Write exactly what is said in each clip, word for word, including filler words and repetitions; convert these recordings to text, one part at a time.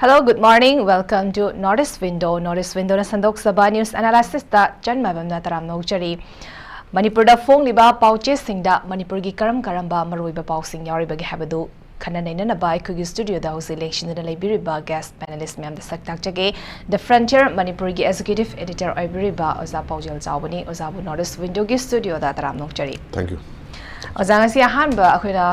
Hello, good morning. Welcome to North East Window. North East Window ꯅ ꯁꯟꯗꯣꯛꯆꯕ news analysis ꯇ ꯆꯟꯃꯕꯝꯅ ꯇꯔꯥꯝꯅ ꯑꯣꯛꯆꯔꯤ꯫ ꯃꯅꯤꯄꯨꯔꯗ ꯐꯣꯡꯂꯤꯕ ꯄꯥꯎꯆꯦꯁꯤꯡꯗ ꯃꯅꯤꯄꯨꯔꯒꯤ ꯀꯔꯝ ꯀꯔꯝꯕ ꯃꯔꯨꯑꯣꯏꯕ ꯄꯥꯎꯁꯤꯡ ꯌꯥꯎꯔꯤꯕꯒꯦ ꯍꯥꯏꯕꯗꯨ ꯈꯟꯅ ꯅꯩꯅꯅꯕ ꯑꯩꯈꯣꯏꯒꯤ studio ꯗ ꯍꯧꯖꯤꯛ ꯂꯦꯡꯁꯤꯟꯗꯨꯅ ꯂꯩꯕꯤꯔꯤꯕ guest panelist ꯃꯌꯥꯝꯗ ꯁꯛ ꯇꯥꯛꯆꯒꯦ꯫ The Frontier ꯃꯅꯤꯄꯨꯔꯒꯤ executive editor ꯑꯣꯏꯕꯤꯔꯤꯕ ꯑꯣꯖꯥ ꯄꯥꯎꯖꯦꯜ ꯆꯥꯎꯕꯅꯤ꯫ ꯑꯣꯖꯥꯕꯨ North East Window ꯒꯤ studio ꯗ ꯇꯔꯥꯝꯅ ꯑꯣꯛꯆꯔꯤ꯫ Thank you. ꯑꯣꯖꯥ, ꯉꯁꯤ ꯑꯍꯥꯟꯕ ꯑꯩꯈꯣꯏꯅ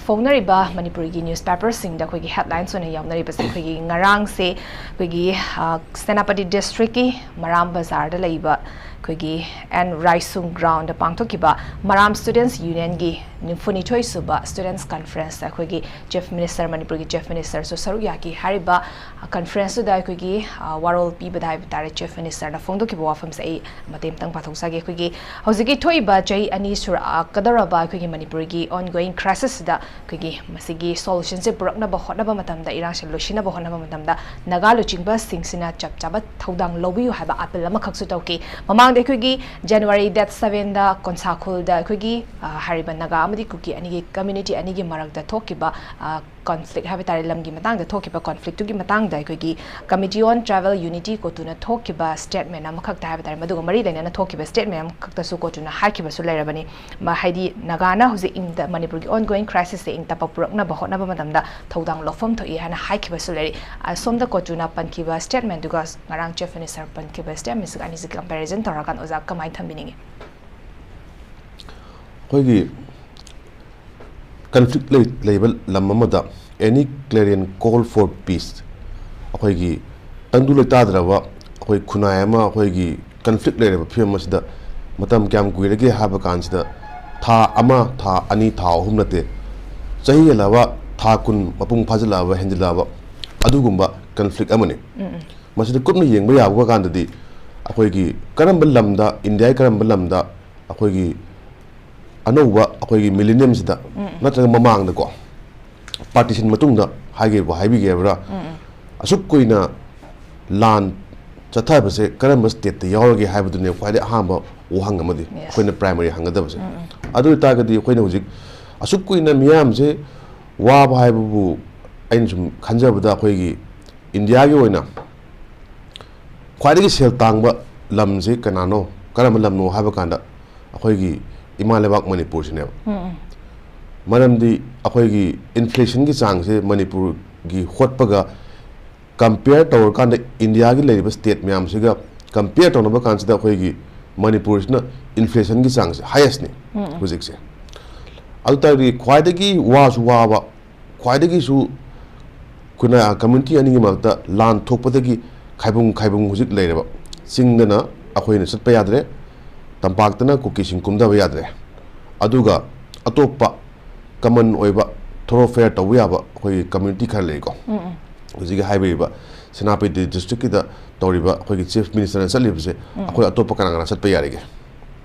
ꯐꯣꯡꯅꯔꯤꯕ ꯃꯅꯤꯄꯨꯔꯒꯤ newspaper ꯁꯤꯡꯗ ꯑꯩꯈꯣꯏꯒꯤ headlines ꯑꯣꯏꯅ ꯌꯥꯎꯅꯔꯤꯕꯁꯦ ꯑꯩꯈꯣꯏꯒꯤ ꯉꯔꯥꯡꯁꯦ ꯑꯩꯈꯣꯏꯒꯤ, ꯑ, ꯁꯦꯅꯥꯄꯇꯤ district ꯀꯤ ꯃꯔꯥꯝ ꯕꯖꯥꯔꯗ ꯂꯩꯕ ꯑꯩꯈꯣꯏꯒꯤ ꯑꯦꯟ ꯔꯥꯏꯁꯨꯡ ground ꯗ ꯄꯥꯡꯊꯣꯛꯈꯤꯕ ꯃꯔꯥꯝ Students Union ꯒꯤ ꯅꯤꯐꯨꯅꯤꯊꯣꯏ ꯁꯨꯕ Students Conference ꯇ ꯑꯩꯈꯣꯏꯒꯤ Chief Minister, ꯃꯅꯤꯄꯨꯔꯒꯤ Chief Minister ꯁꯨ ꯁꯔꯨꯛ ꯌꯥꯈꯤ꯫ ꯍꯥꯏꯔꯤꯕ, ꯑ, conference ꯇꯨꯗ ꯑꯩꯈꯣꯏꯒꯤ, ꯑ, ꯋꯥꯔꯣꯜ ꯄꯤꯕꯗ ꯍꯥꯏꯕ ꯇꯥꯔꯦ, Chief Minister ꯅ ꯐꯣꯡꯗꯣꯛꯈꯤꯕ ꯋꯥꯐꯝꯁꯦ ꯑꯩ ꯃꯇꯦꯛ ꯑꯃꯇꯪ ꯄꯥꯊꯣꯛꯆꯒꯦ꯫ ꯑꯩꯈꯣꯏꯒꯤ ꯍꯧꯖꯤꯛꯀꯤ ꯊꯣꯛꯏꯕ ꯆꯍꯤ ꯑꯅꯤ ꯁꯨꯔꯛꯀꯗꯧꯔꯕ ꯑꯩꯈꯣꯏꯒꯤ ꯃꯅꯤꯄꯨꯔꯒꯤ ongoing crisis ꯁꯤꯗ ꯑꯩꯈꯣꯏꯒꯤ ꯃꯁꯤꯒꯤ solution ꯁꯦ ꯄꯨꯔꯛꯅꯕ ꯍꯣꯠꯅꯕ ꯃꯇꯝꯗ, ꯏꯔꯥꯡꯁꯦ ꯂꯣꯏꯁꯤꯟꯅꯕ ꯍꯣꯠꯅꯕ ꯃꯇꯝꯗ ꯅꯥꯒꯥ ꯂꯨꯆꯤꯡꯕꯁꯤꯡꯁꯤꯅ ꯆꯞ ꯆꯥꯕ ꯊꯧꯗꯥꯡ ꯂꯧꯕꯤꯌꯨ ꯍꯥꯏꯕ appeal ꯑꯃꯈꯛꯁꯨ ꯇꯧꯈꯤ꯫ ꯃꯃꯥꯡꯗ ꯑꯩꯈꯣꯏꯒꯤ January date seven ꯗ ꯀꯣꯟꯁꯥꯈꯨꯜꯗ ꯑꯩꯈꯣꯏꯒꯤ, ꯑ, ꯍꯥꯏꯔꯤꯕ ꯅꯥꯒꯥ ꯑꯃꯗꯤ ꯀꯨꯀꯤ ꯑꯅꯤꯒꯤ community ꯑꯅꯤꯒꯤ ꯃꯔꯛꯇ ꯊꯣꯛꯈꯤꯕ, ꯑ, conflict ꯍꯥꯏꯕ ꯇꯥꯔꯦ, ꯂꯝꯒꯤ ꯃꯇꯥꯡꯗ ꯊꯣꯛꯈꯤꯕ conflict ꯇꯨꯒꯤ ꯃꯇꯥꯡꯗ ꯑꯩꯈꯣꯏꯒꯤ Committee on Tribal Unity, ꯀꯣꯇꯨꯅ ꯊꯣꯛꯈꯤꯕ statement ꯑꯃꯈꯛꯇ ꯍꯥꯏꯕ ꯇꯥꯔꯦ, ꯃꯗꯨꯒ ꯃꯔꯤ ꯂꯩꯅꯅ ꯊꯣꯛꯈꯤꯕ statement ꯑꯃꯈꯛꯇꯁꯨ ꯀꯣꯇꯨꯅ ꯍꯥꯏꯈꯤꯕꯁꯨ ꯂꯩꯔꯕꯅꯤ꯫ ꯃ-, ꯍꯥꯏꯗꯤ ꯅꯥꯒꯥꯅ ꯍꯧꯖꯤꯛ ꯏꯪ-, ꯃꯅꯤꯄꯨꯔꯒꯤ ongoing crisis ꯁꯦ ꯏꯪ ꯇꯞꯄ ꯄꯨꯔꯛꯅꯕ ꯍꯣꯠꯅꯕ ꯃꯇꯝꯗ ꯊꯧꯗꯥꯡ ꯂꯧꯐꯝ ꯊꯣꯛꯏ ꯍꯥꯏꯅ ꯍꯥꯏꯈꯤꯕꯁꯨ ꯂꯩꯔꯤ꯫ ꯑꯁꯣꯝꯗ ꯀꯣꯇꯨꯅ ꯄꯟꯈꯤꯕ statement ꯗꯨꯒ ꯉꯔꯥꯡ Chief Minister ꯄꯟꯈꯤꯕ statement ꯁꯤꯒ ꯑꯅꯤꯁꯤꯒꯤ comparison ꯇꯧꯔꯀꯥꯟꯗ ꯑꯣꯖꯥ ꯀꯃꯥꯏꯅ ꯊꯝꯕꯤꯅꯤꯡꯉꯤ? ꯑꯩꯈꯣꯏꯒꯤ conflict ꯂꯩ-, ꯂꯩꯕ ꯂꯝ ꯑꯃꯗ any clarion call for peace, ꯑꯩꯈꯣꯏꯒꯤ ꯇꯪꯗꯨ ꯂꯩꯇꯥꯗ꯭ꯔꯕ ꯑꯩꯈꯣꯏ ꯈꯨꯟꯅꯥꯏ ꯑꯃ ꯑꯩꯈꯣꯏꯒꯤ conflict ꯂꯩꯔꯕ ꯐꯤꯕꯝ ꯑꯁꯤꯗ ꯃꯇꯝ ꯀꯌꯥꯝ ꯀꯨꯏꯔꯒꯦ ꯍꯥꯏꯕ ꯀꯥꯟꯁꯤꯗ ꯊꯥ ꯑꯃ, ꯊꯥ ꯑꯅꯤ, ꯊꯥ ꯑꯍꯨꯝ ꯅꯠꯇꯦ, ꯆꯍꯤ ꯍꯦꯜꯂꯕ, ꯊꯥ ꯀꯨꯟ ꯃꯄꯨꯡ ꯐꯥꯖꯤꯜꯂꯛꯑꯕ, ꯍꯦꯟꯖꯤꯜꯂꯛꯑꯕ ꯑꯗꯨꯒꯨꯝꯕ conflict ꯑꯃꯅꯤ꯫ ꯃꯁꯤꯗ ꯀꯨꯞꯅ ꯌꯦꯡꯕ ꯌꯥꯕ ꯀꯥꯟꯗꯗꯤ ꯑꯩꯈꯣꯏꯒꯤ ꯀꯔꯝꯕ ꯂꯝꯗ, ꯏꯟꯗꯤꯌꯥꯒꯤ ꯀꯔꯝꯕ ꯂꯝꯗ ꯑꯩꯈꯣꯏꯒꯤ ꯑꯅꯧꯕ ꯑꯩꯈꯣꯏꯒꯤ millennium ꯁꯤꯗ ꯅꯠꯇ꯭ꯔꯒ ꯃꯃꯥꯡꯗꯀꯣ, partition ꯃꯇꯨꯡꯗ ꯍꯥꯏꯒꯦꯕꯨ ꯍꯥꯏꯕꯤꯒꯦ ꯍꯥꯏꯕ꯭ꯔꯥ, ꯑꯁꯨꯛ ꯀꯨꯏꯅ ꯂꯥꯟ ꯆꯠꯊꯕꯁꯦ ꯀꯔꯝꯕ state ꯇ ꯌꯥꯎꯔꯒꯦ ꯍꯥꯏꯕꯗꯨꯅꯦ ꯈ꯭ꯋꯥꯏꯗꯒꯤ ꯑꯍꯥꯟꯕ ꯋꯥꯍꯪ ꯑꯃꯗꯤ Yes. ꯑꯩꯈꯣꯏꯅ primary ꯍꯪꯒꯗꯕꯁꯦ꯫ ꯑꯗꯨ ꯑꯣꯏꯇꯥꯔꯒꯗꯤ ꯑꯩꯈꯣꯏꯅ ꯍꯧꯖꯤꯛ ꯑꯁꯨꯛ ꯀꯨꯏꯅ ꯃꯤꯌꯥꯝꯁꯦ ꯋꯥꯕ ꯍꯥꯏꯕꯕꯨ ꯑꯩꯅ ꯁꯨꯝ ꯈꯟꯖꯕꯗ ꯑꯩꯈꯣꯏꯒꯤ ꯏꯟꯗꯤꯌꯥꯒꯤ ꯑꯣꯏꯅ ꯈ꯭ꯋꯥꯏꯗꯒꯤ ꯁꯦꯜ ꯇꯥꯡꯕ ꯂꯝꯁꯤ ꯀꯅꯥꯅꯣ, ꯀꯔꯝꯕ ꯂꯝꯅꯣ ꯍꯥꯏꯕ ꯀꯥꯟꯗ, ꯑꯩꯈꯣꯏꯒꯤ ꯏꯃꯥ ꯂꯩꯕꯥꯛ ꯃꯅꯤꯄꯨꯔꯁꯤꯅꯦꯕ꯫ ꯃꯔꯝꯗꯤ ꯑꯩꯈꯣꯏꯒꯤ ꯏꯟꯐ꯭ꯂꯦꯁꯟꯒꯤ ꯆꯥꯡꯁꯦ ꯃꯅꯤꯄꯨꯔꯒꯤ ꯍꯣꯠꯄꯒ ꯀꯝꯄꯤꯌꯔ ꯇꯧꯔꯀꯥꯟꯗ, ꯏꯟꯗꯤꯌꯥꯒꯤ ꯂꯩꯔꯤꯕ ꯁ꯭ꯇꯦꯠ ꯃꯌꯥꯝꯁꯤꯒ ꯀꯝꯄꯤꯌꯔ ꯇꯧꯅꯕ ꯀꯥꯟꯁꯤꯗ, ꯑꯩꯈꯣꯏꯒꯤ ꯃꯅꯤꯄꯨꯔꯁꯤꯅ ꯏꯟꯐ꯭ꯂꯦꯁꯟꯒꯤ ꯆꯥꯡꯁꯦ ꯍꯥꯏꯌꯦꯁꯅꯤ ꯍꯧꯖꯤꯛꯁꯦ꯫ ꯑꯗꯨ ꯇꯥꯔꯗꯤ ꯈ꯭ꯋꯥꯏꯗꯒꯤ ꯋꯥꯁꯨ ꯋꯥꯕ, ꯈ꯭ꯋꯥꯏꯗꯒꯤꯁꯨ ꯑꯩꯈꯣꯏꯅ ꯀꯝꯃ꯭ꯌꯨꯅꯤꯇꯤ ꯑꯅꯤꯒꯤ ꯃꯔꯛꯇ ꯂꯥꯟ ꯊꯣꯛꯄꯗꯒꯤ ꯈꯥꯏꯕꯨꯡ ꯈꯥꯏꯕꯨꯡ ꯍꯧꯖꯤꯛ ꯂꯩꯔꯕ꯫ ꯆꯤꯡꯗꯅ ꯑꯩꯈꯣꯏꯅ ꯆꯠꯄ ꯌꯥꯗ꯭ꯔꯦ, ꯇꯝꯄꯥꯛꯇꯅ ꯀꯨꯀꯤꯁꯤꯡ ꯀꯨꯝꯊꯕ ꯌꯥꯗ꯭ꯔꯦ꯫ ꯑꯗꯨꯒ ꯑꯇꯣꯞꯄ ꯀꯃꯟ ꯑꯣꯏꯕ ꯊꯣꯔꯣꯐꯦꯌꯔ ꯇꯧꯕ ꯌꯥꯕ ꯑꯩꯈꯣꯏꯒꯤ ꯀꯝꯃ꯭ꯌꯨꯅꯤꯇꯤ ꯈꯔ ꯂꯩꯀꯣ꯫ ꯍꯧꯖꯤꯛꯀꯤ ꯍꯥꯏꯕꯤꯔꯤꯕ ꯁꯦꯅꯥꯄꯇꯤ ꯗꯤꯁꯇ꯭ꯔꯤꯛꯀꯤꯗ ꯇꯧꯔꯤꯕ ꯑꯩꯈꯣꯏꯒꯤ ꯆꯤꯐ ꯃꯤꯅꯤꯁꯇꯔꯅ ꯆꯠꯂꯤꯕꯁꯦ, ꯑꯩꯈꯣꯏ ꯑꯇꯣꯞꯄ ꯀꯅꯥ ꯀꯅꯥ ꯆꯠꯄ ꯌꯥꯔꯤꯒꯦ?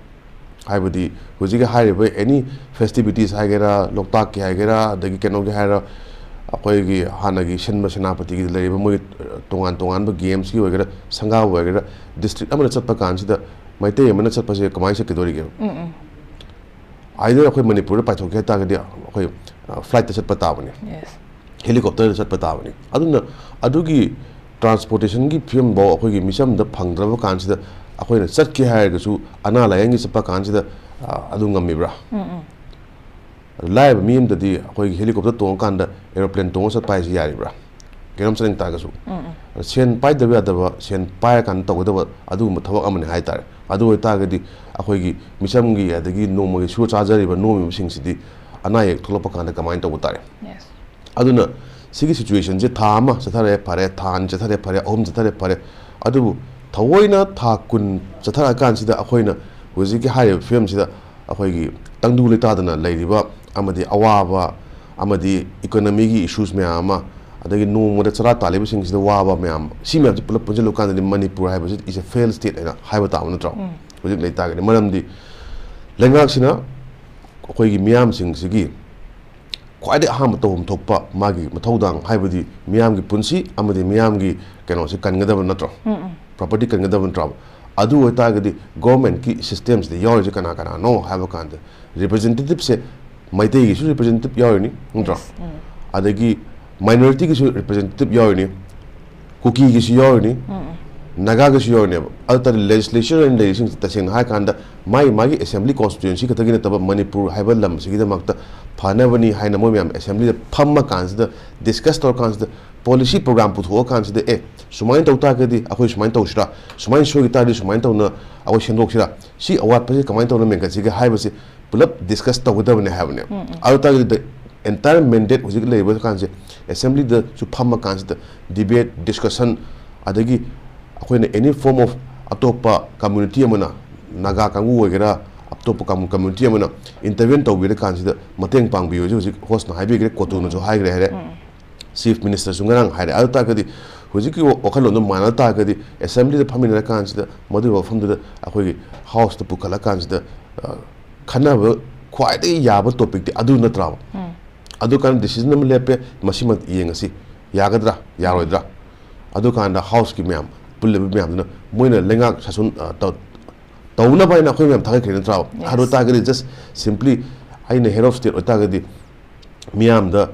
ꯍꯥꯏꯕꯗꯤ ꯍꯧꯖꯤꯛꯀꯤ ꯍꯥꯏꯔꯤꯕ ꯑꯦꯅꯤ ꯐꯦꯁꯇꯤꯚꯤꯇꯤꯁ ꯍꯥꯏꯒꯦꯔꯥ, ꯂꯣꯛꯇꯥꯛꯀꯤ ꯍꯥꯏꯒꯦꯔꯥ, ꯑꯗꯒꯤ ꯀꯩꯅꯣꯒꯤ ꯍꯥꯏꯔ, ꯑꯩꯈꯣꯏꯒꯤ ꯍꯥꯟꯅꯒꯤ ꯁꯤꯟꯕ ꯁꯦꯅꯥꯄꯇꯤꯒꯤꯗ ꯂꯩꯔꯤꯕ ꯃꯣꯏꯒꯤ ꯇꯣꯉꯥꯟ ꯇꯣꯉꯥꯟꯕ ꯒꯦꯝꯁꯀꯤ ꯑꯣꯏꯒꯦꯔꯥ, ꯁꯪꯒꯥꯕ ꯑꯣꯏꯒꯦꯔꯥ, ꯗꯤꯁꯇ꯭ꯔꯤꯛ ꯑꯃꯗ ꯆꯠꯄ ꯀꯥꯟꯁꯤꯗ ꯃꯩꯇꯩ ꯑꯃꯅ ꯆꯠꯄꯁꯦ ꯀꯃꯥꯏꯅ ꯆꯠꯀꯗꯧꯔꯤꯒꯦ? Either ꯑꯩꯈꯣꯏ ꯃꯅꯤꯄꯨꯔꯗ ꯄꯥꯏꯊꯣꯛꯀꯦ ꯍꯥꯏ ꯇꯥꯔꯒꯗꯤ ꯑꯩꯈꯣꯏ, ꯑ, ꯐ꯭ꯂꯥꯏꯠꯇ ꯆꯠꯄ ꯇꯥꯕꯅꯤ, ꯍꯦꯂꯤꯀꯣꯞꯇꯔꯗ ꯆꯠꯄ ꯇꯥꯕꯅꯤ꯫ ꯑꯗꯨꯅ ꯑꯗꯨꯒꯤ ꯇ꯭ꯔꯥꯟꯁꯄꯣꯔꯇꯦꯁꯟꯒꯤ ꯐꯤꯕꯝꯐꯥꯎ ꯑꯩꯈꯣꯏꯒꯤ ꯃꯤꯆꯝꯗ ꯐꯪꯗ꯭ꯔꯕ ꯀꯥꯟꯁꯤꯗ, ꯑꯩꯈꯣꯏꯅ ꯆꯠꯀꯦ ꯍꯥꯏꯔꯒꯁꯨ, ꯑꯅꯥ ꯂꯥꯏꯌꯦꯡꯒꯤ ꯆꯠꯄ ꯀꯥꯟꯁꯤꯗ, ꯑ, ꯑꯗꯨ ꯉꯝꯃꯤꯕ꯭ꯔꯥ? ꯑꯗꯨ ꯂꯥꯏꯔꯕ ꯃꯤ ꯑꯃꯗꯗꯤ ꯑꯩꯈꯣꯏꯒꯤ ꯍꯦꯂꯤꯀꯣꯞꯇꯔ ꯇꯣꯡꯉꯀꯥꯟꯗ ꯑꯦꯔꯣꯄ꯭ꯂꯦꯟ ꯇꯣꯡꯉ ꯆꯠꯄ ꯍꯥꯏꯁꯤ ꯌꯥꯔꯤꯕ꯭ꯔꯥ? ꯀꯩꯅꯣꯝ ꯆꯠꯅꯤꯡ ꯇꯥꯔꯒꯁꯨ꯫ ꯑꯗ ꯁꯦꯟ ꯄꯥꯏꯗꯕ ꯌꯥꯗꯕ, ꯁꯦꯟ ꯄꯥꯏꯔꯀꯥꯟꯗ ꯇꯧꯒꯗꯕ ꯑꯗꯨꯒꯨꯝꯕ ꯊꯕꯛ ꯑꯃꯅꯤ ꯍꯥꯏꯇꯥꯔꯦ꯫ ꯑꯗꯨ ꯑꯣꯏꯇꯥꯔꯒꯗꯤ ꯑꯩꯈꯣꯏꯒꯤ ꯃꯤꯆꯝꯒꯤ ꯑꯗꯒꯤ ꯅꯣꯡꯃꯒꯤ ꯁꯨꯔ ꯆꯥꯖꯔꯤꯕ ꯅꯣꯝꯃꯤꯕꯁꯤꯡꯁꯤꯗꯤ ꯑꯅꯥ ꯑꯌꯦꯛ ꯊꯣꯛꯂꯛꯄ ꯀꯥꯟꯗ ꯀꯃꯥꯏꯅ ꯇꯧꯕ ꯇꯥꯔꯦ? ꯑꯗꯨꯅ ꯁꯤꯒꯤ ꯁꯤꯆꯨꯋꯦꯁꯟꯁꯦ ꯊꯥ ꯑꯃ ꯆꯠꯊꯔꯦ ꯐꯔꯦ, ꯊꯥ ꯑꯅꯤ ꯆꯠꯊꯔꯦ ꯐꯔꯦ, ꯑꯍꯨꯝ ꯆꯠꯊꯔꯦ ꯐꯔꯦ, ꯑꯗꯨꯕꯨ ꯊꯑꯣꯏꯅ ꯊꯥ ꯀꯨꯟ ꯆꯠꯊꯔꯛꯑꯀꯥꯟꯁꯤꯗ ꯑꯩꯈꯣꯏꯅ ꯍꯧꯖꯤꯛꯀꯤ ꯍꯥꯏꯔꯤꯕ ꯐꯤꯕꯝꯁꯤꯗ ꯑꯩꯈꯣꯏꯒꯤ ꯇꯪꯗꯨ ꯂꯩꯇꯥꯗꯅ ꯂꯩꯔꯤꯕ ꯑꯃꯗꯤ ꯑꯋꯥꯕ ꯑꯃꯗꯤ ꯏꯀꯣꯅꯣꯃꯤꯒꯤ ꯏꯁꯨꯁ ꯃꯌꯥꯝ ꯑꯃ, ꯑꯗꯒꯤ ꯅꯣꯡꯃꯗ ꯆꯔꯥ ꯇꯥꯜꯂꯤꯕꯁꯤꯡꯁꯤꯗ ꯋꯥꯕ ꯃꯌꯥꯝ, ꯁꯤ ꯃꯌꯥꯝꯁꯤ ꯄꯨꯂꯞ ꯄꯨꯟꯁꯤꯜꯂꯨꯀꯥꯟꯗꯗꯤ ꯃꯅꯤꯄꯨꯔ ꯍꯥꯏꯕꯁꯤ is a failed state ꯍꯥꯏꯅ ꯍꯥꯏꯕ ꯇꯥꯕ ꯅꯠꯇ꯭ꯔꯣ? ꯍꯧꯖꯤꯛ ꯂꯩꯇꯥꯔꯒꯗꯤ, ꯃꯔꯝꯗꯤ ꯂꯩꯉꯥꯛꯁꯤꯅ ꯑꯩꯈꯣꯏꯒꯤ ꯃꯤꯌꯥꯝꯁꯤꯡꯁꯤꯒꯤ ꯈ꯭ꯋꯥꯏꯗꯒꯤ ꯑꯍꯥꯟꯕ ꯇꯧꯐꯝ ꯊꯣꯛꯄ ꯃꯥꯒꯤ ꯃꯊꯧꯗꯥꯡ ꯍꯥꯏꯕꯗꯤ ꯃꯤꯌꯥꯝꯒꯤ ꯄꯨꯟꯁꯤ ꯑꯃꯗꯤ ꯃꯤꯌꯥꯝꯒꯤ ꯀꯩꯅꯣꯁꯦ ꯀꯟꯒꯗꯕ ꯅꯠꯇ꯭ꯔꯣ? ꯄ꯭ꯔꯣꯄꯔꯇꯤ ꯀꯟꯒꯗꯕ ꯅꯠꯇ꯭ꯔꯣ? ꯑꯗꯨ ꯑꯣꯏꯇꯥꯔꯒꯗꯤ ꯒꯣꯔꯃꯦꯟꯀꯤ ꯁꯤꯁꯇꯦꯝꯁꯤꯗ ꯌꯥꯎꯔꯤꯁꯦ ꯀꯅꯥ ꯀꯅꯥꯅꯣ ꯍꯥꯏꯕ ꯀꯥꯟꯗ, ꯔꯤꯄ꯭ꯔꯖꯦꯟꯇꯦꯇꯤꯞꯁꯦ ꯃꯩꯇꯩꯒꯤꯁꯨ ꯔꯤꯄ꯭ꯔꯖꯦꯟꯇꯦꯇꯤꯞ ꯌꯥꯎꯔꯤꯅꯤ, ꯅꯠꯇ꯭ꯔꯣ? ꯑꯗꯒꯤ ꯃꯥꯏꯅꯣꯔꯤꯇꯤꯒꯤꯁꯨ ꯔꯤꯄ꯭ꯔꯖꯦꯟꯇꯦꯇꯤꯞ ꯌꯥꯎꯔꯤꯅꯤ, ꯀꯨꯀꯤꯒꯤꯁꯨ ꯌꯥꯎꯔꯤꯅꯤ, ꯅꯥꯒꯥꯒꯤꯁꯨ ꯌꯥꯎꯔꯤꯅꯦꯕ꯫ ꯑꯗꯨ ꯇꯥꯔꯗꯤ ꯂꯦꯖꯤꯁꯂꯦꯆꯔ ꯑꯣꯏꯅ ꯂꯩꯔꯤꯁꯤꯡꯁꯦ ꯇꯁꯦꯡꯅ ꯍꯥꯏꯔꯀꯥꯟꯗ ꯃꯥꯒꯤ ꯃꯥꯒꯤ ꯑꯦꯁꯦꯝꯕ꯭ꯂꯤ ꯀꯣꯟꯁꯇꯤꯇ꯭ꯌꯨꯑꯦꯟꯁꯤ ꯈꯛꯇꯒꯤ ꯅꯠꯇꯕ ꯃꯅꯤꯄꯨꯔ ꯍꯥꯏꯕ ꯂꯝ ꯑꯁꯤꯒꯤꯗꯃꯛꯇ ꯐꯅꯕꯅꯤ ꯍꯥꯏꯅ ꯃꯣꯏ ꯃꯌꯥꯝ ꯑꯦꯁꯦꯝꯕ꯭ꯂꯤꯗ ꯐꯝꯃ ꯀꯥꯟꯁꯤꯗ, ꯗꯤꯁꯀꯁ ꯇꯧꯔ ꯀꯥꯟꯁꯤꯗ, ꯄꯣꯂꯤꯁꯤ ꯄ꯭ꯔꯣꯒ꯭ꯔꯥꯝ ꯄꯨꯊꯣꯛꯑ ꯀꯥꯟꯁꯤꯗ, ꯑꯦ, ꯁꯨꯃꯥꯏꯅ ꯇꯧ ꯇꯥꯔꯒꯗꯤ ꯑꯩꯈꯣꯏ ꯁꯨꯃꯥꯏꯅ ꯇꯧꯁꯤꯔꯥ, ꯁꯨꯃꯥꯏꯅ ꯁꯣꯏꯈꯤ ꯇꯥꯔꯗꯤ ꯁꯨꯃꯥꯏꯅ ꯇꯧꯅ ꯑꯩꯈꯣꯏ ꯁꯦꯝꯗꯣꯛꯁꯤꯔꯥ, ꯁꯤ ꯑꯋꯥꯠꯄꯁꯤ ꯀꯃꯥꯏꯅ ꯇꯧꯅ ꯃꯦꯟꯈꯠꯁꯤꯒꯦ ꯍꯥꯏꯕꯁꯤ ꯄꯨꯂꯞ ꯗꯤꯁꯀꯁ ꯇꯧꯒꯗꯕꯅꯦ ꯍꯥꯏꯕꯅꯦ꯫ ꯑꯗꯨ ꯇꯥꯔꯒꯗꯤ the entire mandate ꯍꯧꯖꯤꯛ ꯂꯩꯔꯤꯕ ꯀꯥꯟꯁꯦ ꯑꯦꯁꯦꯝꯕ꯭ꯂꯤꯗꯁꯨ ꯐꯝꯃ ꯀꯥꯟꯁꯤꯗ ꯗꯤꯕꯦꯠ, ꯗꯤꯁꯀꯁꯟ, ꯑꯗꯒꯤ ꯑꯩꯈꯣꯏꯅ any form of ꯑꯇꯣꯞꯄ ꯀꯝꯃ꯭ꯌꯨꯅꯤꯇꯤ ꯑꯃꯅ, ꯅꯥꯒꯥ ꯀꯥꯡꯕꯨ ꯑꯣꯏꯒꯦꯔꯥ, ꯑꯇꯣꯞꯄ ꯀꯝꯃ꯭ꯌꯨꯅꯤꯇꯤ ꯑꯃꯅ ꯏꯟꯇꯔꯚꯦꯟ ꯇꯧꯕꯤꯔ ꯀꯥꯟꯁꯤꯗ ꯃꯇꯦꯡ ꯄꯥꯡꯕꯤꯌꯨ ꯍꯧꯖꯤꯛ ꯍꯧꯖꯤꯛ ꯍꯣꯁꯅ ꯍꯥꯏꯕꯤꯈ꯭ꯔꯦ, ꯀꯣꯇꯨꯅꯁꯨ ꯍꯥꯏꯈ꯭ꯔꯦ ꯍꯥꯏꯔꯦ꯫ ꯆꯤꯐ ꯃꯤꯅꯤꯁꯇꯔꯁꯨ ꯉꯔꯥꯡ ꯍꯥꯏꯔꯦ꯫ ꯑꯗꯨ ꯇꯥꯔꯒꯗꯤ ꯍꯧꯖꯤꯛꯀꯤ ꯋꯥ-, ꯋꯥꯈꯜꯂꯣꯟꯗꯣ ꯃꯥꯟꯅ ꯇꯥꯔꯒꯗꯤ ꯑꯦꯁꯦꯝꯕ꯭ꯂꯤꯗ ꯐꯝꯃꯤꯟꯅꯔ ꯀꯥꯟꯁꯤꯗ ꯃꯗꯨꯒꯤ ꯋꯥꯐꯝꯗꯨꯗ ꯑꯩꯈꯣꯏꯒꯤ ꯍꯥꯎꯁꯇ ꯄꯨꯈꯠꯂ ꯀꯥꯟꯁꯤꯗ, ꯑ, ꯈꯟꯅꯕ ꯈ꯭ꯋꯥꯏꯗꯒꯤ ꯌꯥꯕ ꯇꯣꯄꯤꯛꯇꯤ ꯑꯗꯨ ꯅꯠꯇ꯭ꯔꯥꯕ? ꯑꯗꯨ ꯀꯥꯟꯗ ꯗꯤꯁꯤꯖꯟ ꯑꯃ ꯂꯦꯞꯄꯦ, ꯃꯁꯤꯃ ꯌꯦꯡꯉꯁꯤ, ꯌꯥꯒꯗ꯭ꯔꯥ, ꯌꯥꯔꯣꯏꯗ꯭ꯔꯥ? ꯑꯗꯨ ꯀꯥꯟꯗ ꯍꯥꯎꯁꯀꯤ ꯃꯌꯥꯝ, ꯄꯨꯜꯂꯤꯕ ꯃꯌꯥꯝꯗꯨꯅ ꯃꯣꯏꯅ ꯂꯩꯉꯥꯛ ꯁꯥꯁꯟ, ꯑ, ꯇꯧ-, ꯇꯧꯅꯕ ꯍꯥꯏꯅ ꯑꯩꯈꯣꯏ ꯃꯌꯥꯝ ꯊꯥꯒꯠꯈ꯭ꯔꯦ ꯅꯠꯇ꯭ꯔꯥꯕ? Yes. ꯑꯗꯨ ꯇꯥꯔꯒꯗꯤ just simply ꯑꯩꯅ head of state ꯑꯣꯏꯇꯥꯔꯒꯗꯤ ꯃꯤꯌꯥꯝꯗ,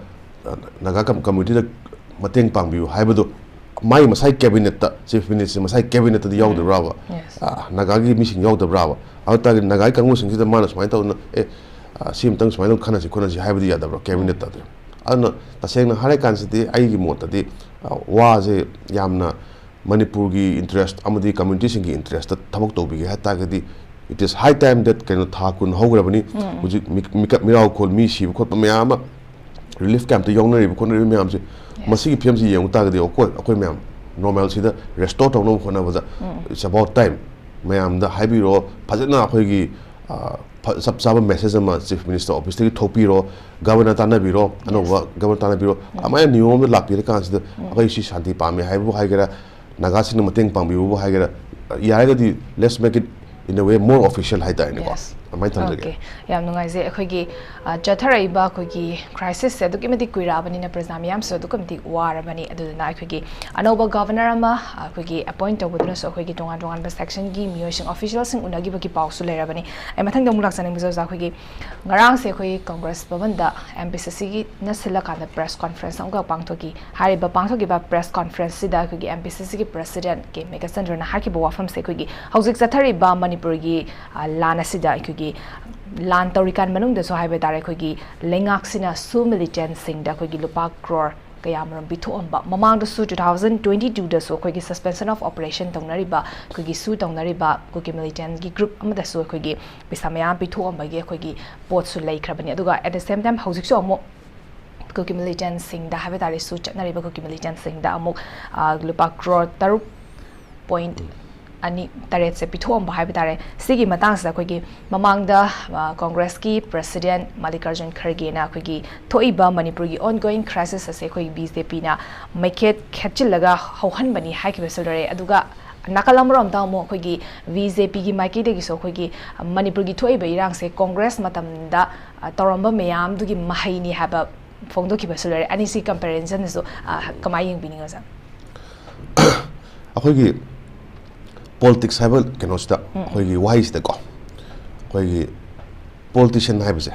ꯑ, ꯅꯥꯒꯥ ꯀꯝ-, ꯀꯝꯃ꯭ꯌꯨꯅꯤꯇꯤꯗ ꯃꯇꯦꯡ ꯄꯥꯡꯕꯤꯌꯨ ꯍꯥꯏꯕꯗꯣ ꯃꯥꯒꯤ ꯃꯁꯥꯒꯤ ꯀꯦꯕꯤꯅꯦꯠꯇ, ꯆꯤꯐ ꯃꯤꯅꯤꯁꯇꯔ ꯃꯁꯥꯒꯤ ꯀꯦꯕꯤꯅꯦꯠꯇꯗꯤ ꯌꯥꯎꯗꯕ꯭ꯔꯥꯕ? Yes. ꯑ, ꯅꯥꯒꯥꯒꯤ ꯃꯤꯁꯤꯡ ꯌꯥꯎꯗꯕ꯭ꯔꯥꯕ? ꯑꯗꯨ ꯇꯥꯔꯒꯗꯤ ꯅꯥꯒꯥꯒꯤ ꯀꯥꯡꯕꯨꯁꯤꯡꯁꯤꯗ ꯃꯥꯅ ꯁꯨꯃꯥꯏꯅ ꯇꯧꯗꯅ, "ꯑꯦ, ꯑ, ꯁꯤ ꯑꯃꯇꯪ ꯁꯨꯃꯥꯏꯅ ꯈꯟꯅꯁꯤ ꯈꯣꯠꯅꯁꯤ" ꯍꯥꯏꯕꯗꯤ ꯌꯥꯗꯕ꯭ꯔꯥ ꯀꯦꯕꯤꯅꯦꯠꯇ? ꯑꯗꯨꯅ ꯇꯁꯦꯡꯅ ꯍꯥꯏꯔꯀꯥꯟꯁꯤꯗꯤ ꯑꯩꯒꯤ ꯃꯣꯠꯇꯗꯤ, ꯑ, ꯋꯥꯁꯦ ꯌꯥꯝꯅ ꯃꯅꯤꯄꯨꯔꯒꯤ ꯏꯟꯇꯔꯦꯁ ꯑꯃꯗꯤ ꯀꯝꯃ꯭ꯌꯨꯅꯤꯇꯤꯁꯤꯡꯒꯤ ꯏꯟꯇꯔꯦꯁꯇ ꯊꯕꯛ ꯇꯧꯕꯤꯒꯦ ꯍꯥꯏ ꯇꯥꯔꯒꯗꯤ, it is high time that ꯀꯩꯅꯣ ꯊꯥ ꯀꯨꯟ ꯍꯧꯈ꯭ꯔꯕꯅꯤ꯫ ꯍꯧꯖꯤꯛ ꯃꯤꯛ-, ꯃꯤꯀꯞ ꯃꯤꯔꯥꯎꯈꯣꯜ, ꯃꯤ ꯁꯤꯕ ꯈꯣꯠꯄ ꯃꯌꯥꯝ ꯑꯃ, ꯔꯤꯂꯤꯐ ꯀꯦꯝꯞꯇ ꯌꯥꯎꯅꯔꯤꯕ ꯈꯣꯠꯅꯔꯤꯕ ꯃꯌꯥꯝꯁꯦ, ꯃꯁꯤꯒꯤ ꯐꯤꯕꯝꯁꯤ ꯌꯦꯡꯕ ꯇꯥꯔꯒꯗꯤ ꯑꯩꯈꯣꯏ, ꯑꯩꯈꯣꯏ ꯃꯌꯥꯝ ꯅꯣꯔꯃꯦꯜꯁꯤꯗ ꯔꯦꯁꯇꯣꯔ ꯇꯧꯅꯕ ꯍꯣꯠꯅꯕꯗ it's about time꯫ ꯃꯌꯥꯝꯗ ꯍꯥꯏꯕꯤꯔꯣ, ꯐꯖꯅ ꯑꯩꯈꯣꯏꯒꯤ, ꯑ, ꯐ-, ꯆꯞ ꯆꯥꯕ ꯃꯦꯁꯦꯖ ꯑꯃ ꯆꯤꯐ ꯃꯤꯅꯤꯁꯇꯔ ꯑꯣꯐꯤꯁꯇꯒꯤ ꯊꯣꯛꯄꯤꯔꯣ, ꯒꯚꯔꯅꯔ ꯇꯥꯟꯅꯕꯤꯔꯣ, ꯑꯅꯧꯕ ꯒꯚꯔꯅꯔ ꯇꯥꯟꯅꯕꯤꯔꯣ, ꯑꯗꯨꯃꯥꯏꯅ ꯅꯤꯌꯣꯝ ꯑꯃ ꯂꯥꯛꯄꯤꯔꯀꯥꯟꯁꯤꯗ ꯑꯩꯈꯣꯏ ꯁꯤ ꯁꯥꯟꯇꯤ ꯄꯥꯝꯃꯦ ꯍꯥꯏꯕꯕꯨ ꯍꯥꯏꯒꯦꯔꯥ, ꯅꯥꯒꯥꯁꯤꯡꯅ ꯃꯇꯦꯡ ꯄꯥꯡꯕꯤꯕꯕꯨ ꯍꯥꯏꯒꯦꯔꯥ, ꯌꯥꯔꯒꯗꯤ let's make it in a way more official ꯍꯥꯏꯇꯥꯔꯦꯅꯦꯀꯣ꯫ Yes. ꯑꯗꯨꯃꯥꯏꯅ ꯊꯝꯖꯒꯦ꯫ Okay, ꯌꯥꯝ ꯅꯨꯡꯉꯥꯏꯖꯩ꯫ ꯑꯩꯈꯣꯏꯒꯤ ꯑ, ꯆꯠꯊꯔꯛꯏꯕ ꯑꯩꯈꯣꯏꯒꯤ crisis ꯁꯦ ꯑꯗꯨꯛꯀꯤ ꯃꯇꯤꯛ ꯀꯨꯏꯔꯛꯑꯕꯅꯤꯅ ꯄ꯭ꯔꯖꯥ ꯃꯤꯌꯥꯝꯁꯨ ꯑꯗꯨꯛꯀꯤ ꯃꯇꯤꯛ ꯋꯥꯔꯕꯅꯤ꯫ ꯑꯗꯨꯗꯨꯅ ꯑꯩꯈꯣꯏꯒꯤ ꯑꯅꯧꯕ governor ꯑꯃ ꯑꯩꯈꯣꯏꯒꯤ appoint ꯇꯧꯕꯗꯨꯅꯁꯨ ꯑꯩꯈꯣꯏꯒꯤ ꯇꯣꯉꯥꯟ ꯇꯣꯉꯥꯟꯕ section ꯒꯤ ꯃꯤꯑꯣꯏꯁꯤꯡ, official ꯁꯤꯡ ꯎꯅꯈꯤꯕꯒꯤ ꯄꯥꯎꯁꯨ ꯂꯩꯔꯕꯅꯤ꯫ ꯑꯩ ꯃꯊꯪꯗ ꯑꯃꯨꯛ ꯂꯥꯛꯆꯅꯤꯡꯕꯁꯦ ꯑꯣꯖꯥ, ꯑꯩꯈꯣꯏꯒꯤ ꯉꯔꯥꯡꯁꯦ ꯑꯩꯈꯣꯏ Congress ꯚꯕꯟꯗ M P C C ꯒꯤꯅ ꯁꯤꯜꯂꯀꯥꯟꯗ press conference ꯑꯃꯈꯛ ꯄꯥꯡꯊꯣꯛꯈꯤ꯫ ꯍꯥꯏꯔꯤꯕ ꯄꯥꯡꯊꯣꯛꯈꯤꯕ press conference ꯁꯤꯗ ꯑꯩꯈꯣꯏꯒꯤ M P C C ꯒꯤ president ꯀꯦ ꯃꯦꯘꯆꯟꯗ꯭ꯔꯅ ꯍꯥꯏꯈꯤꯕ ꯋꯥꯐꯝꯁꯦ ꯑꯩꯈꯣꯏꯒꯤ ꯍꯧꯖꯤꯛ ꯆꯠꯊꯔꯤꯕ ꯃꯅꯤꯄꯨꯔꯒꯤ, ꯑ, ꯂꯥꯟ ꯑꯁꯤꯗ ꯑꯩꯈꯣꯏꯒꯤ ꯂꯥꯟ ꯇꯧꯔꯤꯀꯥꯟ ꯃꯅꯨꯡꯗꯁꯨ ꯍꯥꯏꯕ ꯇꯥꯔꯦ, ꯑꯩꯈꯣꯏꯒꯤ ꯂꯩꯉꯥꯛꯁꯤꯅ SoO militant ꯁꯤꯡꯗ ꯑꯩꯈꯣꯏꯒꯤ ꯂꯨꯄꯥ crore ꯀꯌꯥꯃꯔꯨꯝ ꯄꯤꯊꯣꯛꯑꯝꯕ, ꯃꯃꯥꯡꯗꯁꯨ two thousand twenty two ꯗꯁꯨ ꯑꯩꯈꯣꯏꯒꯤ suspension of operation ꯇꯧꯅꯔꯤꯕ, ꯑꯩꯈꯣꯏꯒꯤ SoO ꯇꯧꯅꯔꯤꯕ ꯀꯨꯀꯤ militant ꯒꯤ group ꯑꯃꯗꯁꯨ ꯑꯩꯈꯣꯏꯒꯤ ꯄꯩꯁꯥ ꯃꯌꯥꯝ ꯄꯤꯊꯣꯛꯑꯝꯕꯒꯤ ꯑꯩꯈꯣꯏꯒꯤ ꯄꯣꯠꯁꯨ ꯂꯩꯈ꯭ꯔꯕꯅꯤ꯫ ꯑꯗꯨꯒ at the same time ꯍꯧꯖꯤꯛꯁꯨ ꯑꯃꯨꯛ ꯀꯨꯀꯤ militant ꯁꯤꯡꯗ ꯍꯥꯏꯕ ꯇꯥꯔꯦ, SoO ꯆꯠꯅꯔꯤꯕ ꯀꯨꯀꯤ militant ꯁꯤꯡꯗ ꯑꯃꯨꯛ, ꯑ, ꯂꯨꯄꯥ crore ꯇꯔꯨꯛ point ꯑꯅꯤ ꯇꯔꯦꯠꯁꯦ ꯄꯤꯊꯣꯛꯑꯝꯕ ꯍꯥꯏꯕ ꯇꯥꯔꯦ꯫ ꯁꯤꯒꯤ ꯃꯇꯥꯡꯁꯤꯗ ꯑꯩꯈꯣꯏꯒꯤ ꯃꯃꯥꯡꯗ, ꯑ, Congress ꯀꯤ president ꯃꯜꯂꯤꯀꯥꯔꯖꯨꯟ ꯈꯔꯒꯦꯅ ꯑꯩꯈꯣꯏꯒꯤ ꯊꯣꯛꯏꯕ ꯃꯅꯤꯄꯨꯔꯒꯤ ongoing crisis ꯑꯁꯦ ꯑꯩꯈꯣꯏ B J P ꯅ ꯃꯩꯈꯦꯠ ꯈꯦꯠꯆꯤꯜꯂꯒ ꯍꯧꯍꯟꯕꯅꯤ ꯍꯥꯏꯈꯤꯕꯁꯨ ꯂꯩꯔꯦ꯫ ꯑꯗꯨꯒ ꯅꯥꯀꯜ ꯑꯃꯔꯣꯝꯗ ꯑꯃꯨꯛ ꯑꯩꯈꯣꯏꯒꯤ B J P ꯒꯤ ꯃꯥꯏꯀꯩꯗꯒꯤꯁꯨ ꯑꯩꯈꯣꯏꯒꯤ ꯃꯅꯤꯄꯨꯔꯒꯤ ꯊꯣꯛꯏꯕ ꯏꯔꯥꯡꯁꯦ Congress ꯃꯇꯝꯗ, ꯑ, ꯇꯧꯔꯝꯕ ꯃꯌꯥꯝꯗꯨꯒꯤ ꯃꯍꯩꯅꯤ ꯍꯥꯏꯕ ꯐꯣꯡꯗꯣꯛꯈꯤꯕꯁꯨ ꯂꯩꯔꯦ꯫ ꯑꯅꯤꯁꯤ comparison ꯁꯨ, ꯑ, ꯀꯃꯥꯏꯅ ꯌꯦꯡꯕꯤꯅꯤꯡꯉꯤ ꯑꯣꯖꯥ? ꯑꯩꯈꯣꯏꯒꯤ politics ꯍꯥꯏꯕ ꯀꯩꯅꯣꯁꯤꯗ, ꯑꯩꯈꯣꯏꯒꯤ ꯋꯥꯍꯩꯁꯤꯗꯀꯣ, ꯑꯩꯈꯣꯏꯒꯤ politician ꯍꯥꯏꯕꯁꯦ,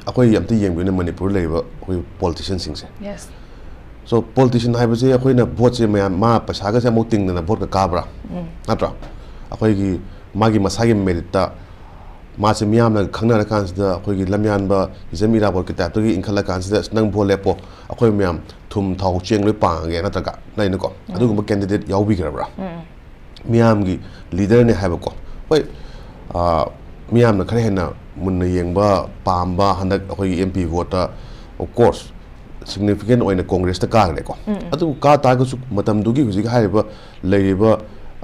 ꯑꯩꯈꯣꯏ ꯑꯝꯇ ꯌꯦꯡꯕꯤꯌꯨꯅꯦ, ꯃꯅꯤꯄꯨꯔꯗ ꯂꯩꯔꯤꯕ ꯑꯩꯈꯣꯏ politician ꯁꯤꯡꯁꯦ꯫ Yes. So politician ꯍꯥꯏꯕꯁꯦ ꯑꯩꯈꯣꯏꯅ vote ꯁꯦ ꯃꯌꯥꯝ, ꯃꯥ ꯄꯩꯁꯥꯒꯁꯦ ꯑꯃꯨꯛ ꯇꯤꯡꯗꯅ vote ꯀ ꯀꯥꯕ꯭ꯔꯥ? ꯅꯠꯇ꯭ꯔꯣ? ꯑꯩꯈꯣꯏꯒꯤ ꯃꯥꯒꯤ ꯃꯁꯥꯒꯤ merit ꯇ ꯃꯥꯁꯦ ꯃꯤꯌꯥꯝꯅ ꯈꯪꯅꯔ ꯀꯥꯟꯁꯤꯗ ꯑꯩꯈꯣꯏꯒꯤ ꯂꯝꯌꯥꯟꯕ ꯍꯤꯖꯝ ꯏꯔꯥꯕꯣꯠꯀꯤ type ꯇꯒꯤ ꯏꯟꯈꯠꯂ ꯀꯥꯟꯁꯤꯗ, "ꯑꯁ, ꯅꯪ vote ꯂꯦꯞꯄꯣ, ꯑꯩꯈꯣꯏ ꯃꯌꯥꯝ ꯊꯨꯝ ꯊꯥꯎ ꯆꯦꯡ ꯂꯣꯏ ꯄꯥꯡꯉꯒꯦ" ꯅꯠꯇ꯭ꯔꯒ, ꯂꯩꯅꯀꯣ, ꯑꯗꯨꯒꯨꯝꯕ candidate ꯌꯥꯎꯕꯤꯈ꯭ꯔꯕ꯭ꯔꯥ? ꯃꯤꯌꯥꯝꯒꯤ leader ꯅꯦ ꯍꯥꯏꯕꯀꯣ꯫ ꯍꯣꯏ, ꯑꯥ, ꯃꯤꯌꯥꯝꯅ ꯈꯔ ꯍꯦꯟꯅ ꯃꯨꯟꯅ ꯌꯦꯡꯕ ꯄꯥꯝꯕ ꯍꯟꯗꯛ ꯑꯩꯈꯣꯏꯒꯤ M P vote ꯇ, of course, significant ꯑꯣꯏꯅ Congress ꯇ ꯀꯥꯈ꯭ꯔꯦꯀꯣ꯫ ꯑꯗꯨꯕꯨ ꯀꯥ ꯇꯥꯔꯒꯁꯨ ꯃꯇꯝꯗꯨꯒꯤ ꯍꯧꯖꯤꯛ ꯍꯥꯏꯔꯤꯕ ꯂꯩꯔꯤꯕ,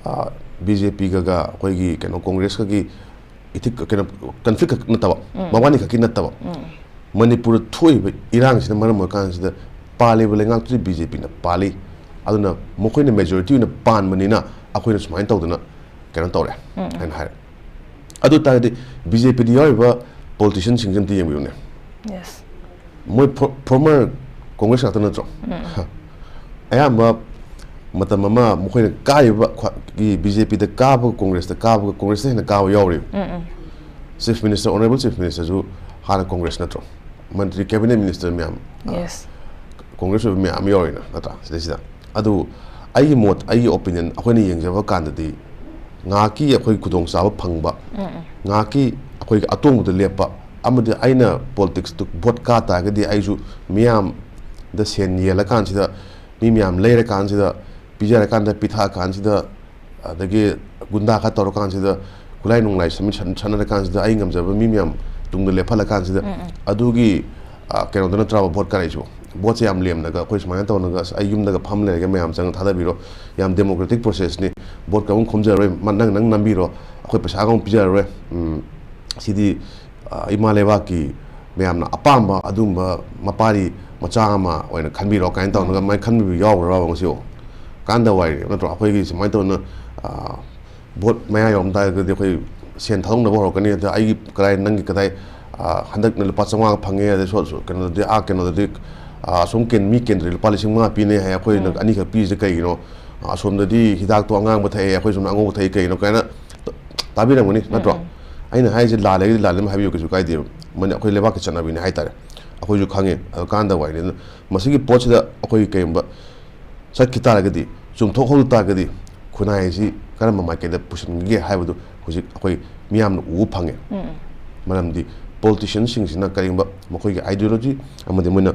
ꯑꯥ, B J P ꯒꯒ ꯑꯩꯈꯣꯏꯒꯤ ꯀꯩꯅꯣ Congress ꯀꯒꯤ ꯏꯊꯤꯛ, ꯀꯩꯅꯣ, conflict ꯈꯛ ꯅꯠꯇꯕ, ꯃꯕꯥꯅꯤ ꯈꯛꯀꯤ ꯅꯠꯇꯕ, ꯃꯅꯤꯄꯨꯔꯗ ꯊꯣꯛꯏꯕ ꯏꯔꯥꯡꯁꯤꯅ ꯃꯔꯝ ꯑꯣꯏꯔꯀꯥꯟꯁꯤꯗ ꯄꯥꯜꯂꯤꯕ ꯂꯩꯉꯥꯛꯇꯨꯗꯤ B J P ꯅ ꯄꯥꯜꯂꯤ, ꯑꯗꯨꯅ ꯃꯈꯣꯏꯅ majority ꯑꯣꯏꯅ ꯄꯥꯟꯕꯅꯤꯅ ꯑꯩꯈꯣꯏꯅ ꯁꯨꯃꯥꯏꯅ ꯇꯧꯗꯅ ꯀꯩꯅꯣ ꯇꯧꯔꯦ ꯍꯥꯏꯅ ꯍꯥꯏꯔꯦ꯫ ꯑꯗꯨ ꯇꯥꯔꯒꯗꯤ ꯕꯤ ꯖꯦ ꯄꯤꯗ ꯌꯥꯎꯔꯤꯕ ꯄꯣꯂꯤꯇꯤꯁꯤꯌꯟꯁꯤꯡꯁꯦ ꯑꯝꯇ ꯌꯦꯡꯕꯤꯌꯨꯅꯦ꯫ ꯌꯦꯁ꯫ ꯃꯣꯏ ꯐꯣꯔꯃꯔ ꯀꯣꯡꯒ꯭ꯔꯦꯁ ꯉꯥꯛꯇ ꯅꯠꯇ꯭ꯔꯣ? ꯑꯌꯥꯝꯕ ꯃꯇꯝ ꯑꯃ ꯃꯈꯣꯏꯅ ꯀꯥꯔꯤꯕ ꯈ꯭ꯋꯥꯏꯒꯤ ꯕꯤ ꯖꯦ ꯄꯤꯗ ꯀꯥꯕꯒ ꯀꯣꯡꯒ꯭ꯔꯦꯁꯇ ꯀꯥꯕꯒ ꯀꯣꯡꯒ꯭ꯔꯦꯁꯇ ꯍꯦꯟꯅ ꯀꯥꯕ ꯌꯥꯎꯔꯤꯕ꯫ ꯆꯤꯐ ꯃꯤꯅꯤꯁꯇꯔ, ꯑꯣꯅꯔꯦꯕꯜ ꯆꯤꯐ ꯃꯤꯅꯤꯁꯇꯔꯁꯨ ꯍꯥꯟꯅ ꯀꯣꯡꯒ꯭ꯔꯦꯁ ꯅꯠꯇ꯭ꯔꯣ? ꯃꯟꯇ꯭ꯔꯤ, ꯀꯦꯕꯤꯅꯦꯠ ꯃꯤꯅꯤꯁꯇꯔ ꯃꯌꯥꯝ, ꯑ, ꯌꯦꯁ꯫ ꯀꯣꯡꯒ꯭ꯔꯦꯁ ꯑꯣꯏꯕ ꯃꯌꯥꯝ ꯑꯃ ꯌꯥꯎꯔꯤꯅ, ꯅꯠꯇ꯭ꯔꯥ? ꯁꯤꯗꯩꯁꯤꯗ ꯑꯗꯨ ꯑꯩꯒꯤ ꯃꯣꯠ, ꯑꯩꯒꯤ ꯑꯣꯄꯤꯅꯤꯌꯟ, ꯑꯩꯈꯣꯏꯅ ꯌꯦꯡꯖꯕ ꯀꯥꯟꯗꯗꯤ ꯉꯥꯏꯍꯥꯛꯀꯤ ꯑꯩꯈꯣꯏ ꯈꯨꯗꯣꯡꯆꯥꯕ ꯐꯪꯕ, ꯉꯥꯏꯍꯥꯛꯀꯤ ꯑꯩꯈꯣꯏꯒꯤ ꯑꯇꯣꯡꯕꯗ ꯂꯦꯞꯄ, ꯑꯃꯗꯤ ꯑꯩꯅ ꯄꯣꯂꯤꯇꯤꯛꯁꯇꯨ ꯚꯣꯠ ꯀꯥ ꯇꯥꯔꯒꯗꯤ ꯑꯩꯁꯨ ꯃꯤꯌꯥꯝꯗ ꯁꯦꯟ ꯌꯦꯜꯂꯀꯥꯟꯁꯤꯗ, ꯃꯤ ꯃꯌꯥꯝ ꯂꯩꯔꯀꯥꯟꯁꯤꯗ, ꯄꯤꯖꯔꯀꯥꯟꯗ, ꯄꯤꯊꯛꯑꯀꯥꯟꯁꯤꯗ, ꯑꯗꯒꯤ ꯒꯨꯟꯗꯥ ꯈꯔ ꯇꯧꯔꯀꯥꯟꯁꯤꯗ, ꯈꯨꯠꯂꯥꯏ ꯅꯨꯡꯂꯥꯏ ꯁꯠꯃꯤꯠ ꯁꯠ-, ꯁꯠꯅꯔꯀꯥꯟꯁꯤꯗ, ꯑꯩ ꯉꯝꯖꯕ ꯃꯤ ꯃꯌꯥꯝ ꯇꯨꯡꯗ ꯂꯦꯞꯍꯜꯂꯀꯥꯟꯁꯤꯗ, ꯑꯗꯨꯒꯤ, ꯑ, ꯀꯩꯅꯣꯗ ꯅꯠꯇ꯭ꯔꯕ ꯚꯣꯠ ꯀꯥꯔꯛꯏꯁꯤꯕꯣ? ꯚꯣꯠꯁꯦ ꯌꯥꯝ ꯂꯦꯝꯅꯒ ꯑꯩꯈꯣꯏ ꯁꯨꯃꯥꯏꯅ ꯇꯧꯅꯒ, "ꯑꯁ, ꯑꯩ ꯌꯨꯝꯗꯒ ꯐꯝ ꯂꯩꯔꯒꯦ, ꯃꯌꯥꯝ ꯆꯪꯉ ꯊꯥꯗꯕꯤꯔꯣ, ꯌꯥꯝ ꯗꯦꯃꯣꯀ꯭ꯔꯦꯇꯤꯛ ꯄ꯭ꯔꯣꯁꯦꯁꯅꯤ, ꯚꯣꯠꯀ ꯑꯃꯨꯛ ꯈꯣꯝꯖꯔꯔꯣꯏ, ꯃ-, ꯅꯪ ꯅꯪ ꯅꯝꯕꯤꯔꯣ, ꯑꯩꯈꯣꯏ ꯄꯩꯁꯥꯒ ꯑꯃꯨꯛ ꯄꯤꯖꯔꯔꯣꯏ, ꯎꯝ, ꯁꯤꯗꯤ, ꯑ, ꯏꯃꯥ ꯂꯩꯕꯥꯛꯀꯤ ꯃꯌꯥꯝꯅ ꯑꯄꯥꯝꯕ ꯑꯗꯨꯒꯨꯝꯕ ꯃꯄꯥꯔꯤ ꯃꯆꯥ ꯑꯃ ꯑꯣꯏꯅ ꯈꯟꯕꯤꯔꯣ" ꯀꯥꯏꯅ ꯇꯧꯅꯒ ꯑꯗꯨꯃꯥꯏꯅ ꯈꯟꯕꯤꯕ ꯌꯥꯎꯈ꯭ꯔꯕ ꯉꯁꯤꯕꯣ? ꯀꯥꯟꯗ ꯋꯥꯏꯔꯦ ꯅꯠꯇ꯭ꯔꯣ? ꯑꯩꯈꯣꯏꯒꯤ ꯁꯨꯃꯥꯏꯅ ꯇꯧꯅ, ꯑ, ꯚꯣꯠ ꯃꯌꯥ ꯌꯧꯔꯝ ꯇꯥꯔꯒꯗꯤ ꯑꯩꯈꯣꯏ ꯁꯦꯟ ꯊꯥꯗꯣꯛꯅꯕ ꯍꯧꯔꯛꯀꯅꯤ꯫ ꯑꯗ ꯑꯩꯒꯤ ꯀꯗꯥꯏ, ꯅꯪꯒꯤ ꯀꯗꯥꯏ, ꯑ, ꯍꯟꯗꯛꯅ ꯂꯨꯄꯥ ꯆꯥꯝꯃꯉꯥ ꯐꯪꯉꯦ, ꯑꯗꯩ ꯁꯣ-, ꯁꯣ-, ꯀꯩꯅꯣꯗꯗꯤ, ꯑꯥ, ꯀꯩꯅꯣꯗꯗꯤ, ꯑ, ꯑꯁꯣꯝ ꯀꯦꯟ-, ꯃꯤ ꯀꯦꯟꯗ꯭ꯔꯗꯤ ꯂꯨꯄꯥ ꯂꯤꯁꯤꯡ ꯃꯉꯥ ꯄꯤꯅꯦ ꯍꯥꯏ, ꯑꯩꯈꯣꯏꯅ ꯑꯅꯤꯈꯛ ꯄꯤꯔꯤꯁꯦ ꯀꯩꯒꯤꯅꯣ? ꯑ, ꯑꯁꯣꯝꯗꯗꯤ ꯍꯤꯗꯥꯛꯇꯣ ꯑꯉꯥꯡꯕ ꯊꯛꯑꯦ, ꯑꯩꯈꯣꯏ ꯁꯣꯝꯗ ꯑꯉꯧꯕ ꯊꯛꯏ ꯀꯩꯒꯤꯅꯣ ꯀꯥꯏꯅ ꯇ-, ꯇꯥꯕꯤꯔꯝꯒꯅꯤ ꯅꯠꯇ꯭ꯔꯣ? ꯑꯩꯅ ꯍꯥꯏꯔꯤꯁꯦ ꯂꯥꯜꯂꯒꯗꯤ ꯂꯥꯜꯂꯦ ꯑꯗꯨꯝ ꯍꯥꯏꯕꯤꯌꯨ, ꯀꯩꯁꯨ ꯀꯥꯏꯗꯦꯕ꯫ ꯃꯅꯤ-, ꯑꯩꯈꯣꯏ ꯂꯩꯕꯥꯛꯀꯤ ꯆꯠꯅꯕꯤꯅꯤ ꯍꯥꯏꯇꯥꯔꯦ, ꯑꯩꯈꯣꯏꯁꯨ ꯈꯪꯉꯦ꯫ ꯑꯗꯣ ꯀꯥꯟꯗ ꯋꯥꯏꯅꯤ꯫ ꯑꯗꯨꯅ ꯃꯁꯤꯒꯤ ꯄꯣꯠꯁꯤꯗ ꯑꯩꯈꯣꯏ ꯀꯩꯒꯨꯝꯕ ꯆꯠꯈꯤ ꯇꯥꯔꯒꯗꯤ, ꯆꯨꯝꯊꯣꯛꯍꯧ ꯇꯥꯔꯒꯗꯤ, ꯈꯨꯟꯅꯥꯏ ꯑꯁꯤ ꯀꯔꯝꯕ ꯃꯥꯏꯀꯩꯗ ꯄꯨꯁꯤꯟꯒꯦ ꯍꯥꯏꯕꯗꯨ ꯍꯧꯖꯤꯛ ꯑꯩꯈꯣꯏ ꯃꯤꯌꯥꯝꯅ ꯎꯕ ꯐꯪꯉꯦ꯫ ꯃꯔꯝꯗꯤ ꯄꯣꯂꯤꯇꯤꯁꯤꯌꯟꯁꯤꯡꯁꯤꯅ ꯀꯔꯤꯒꯨꯝꯕ ꯃꯈꯣꯏꯒꯤ ꯑꯥꯏꯗꯤꯌꯣꯂꯣꯖꯤ ꯑꯃꯗꯤ ꯃꯣꯏꯅ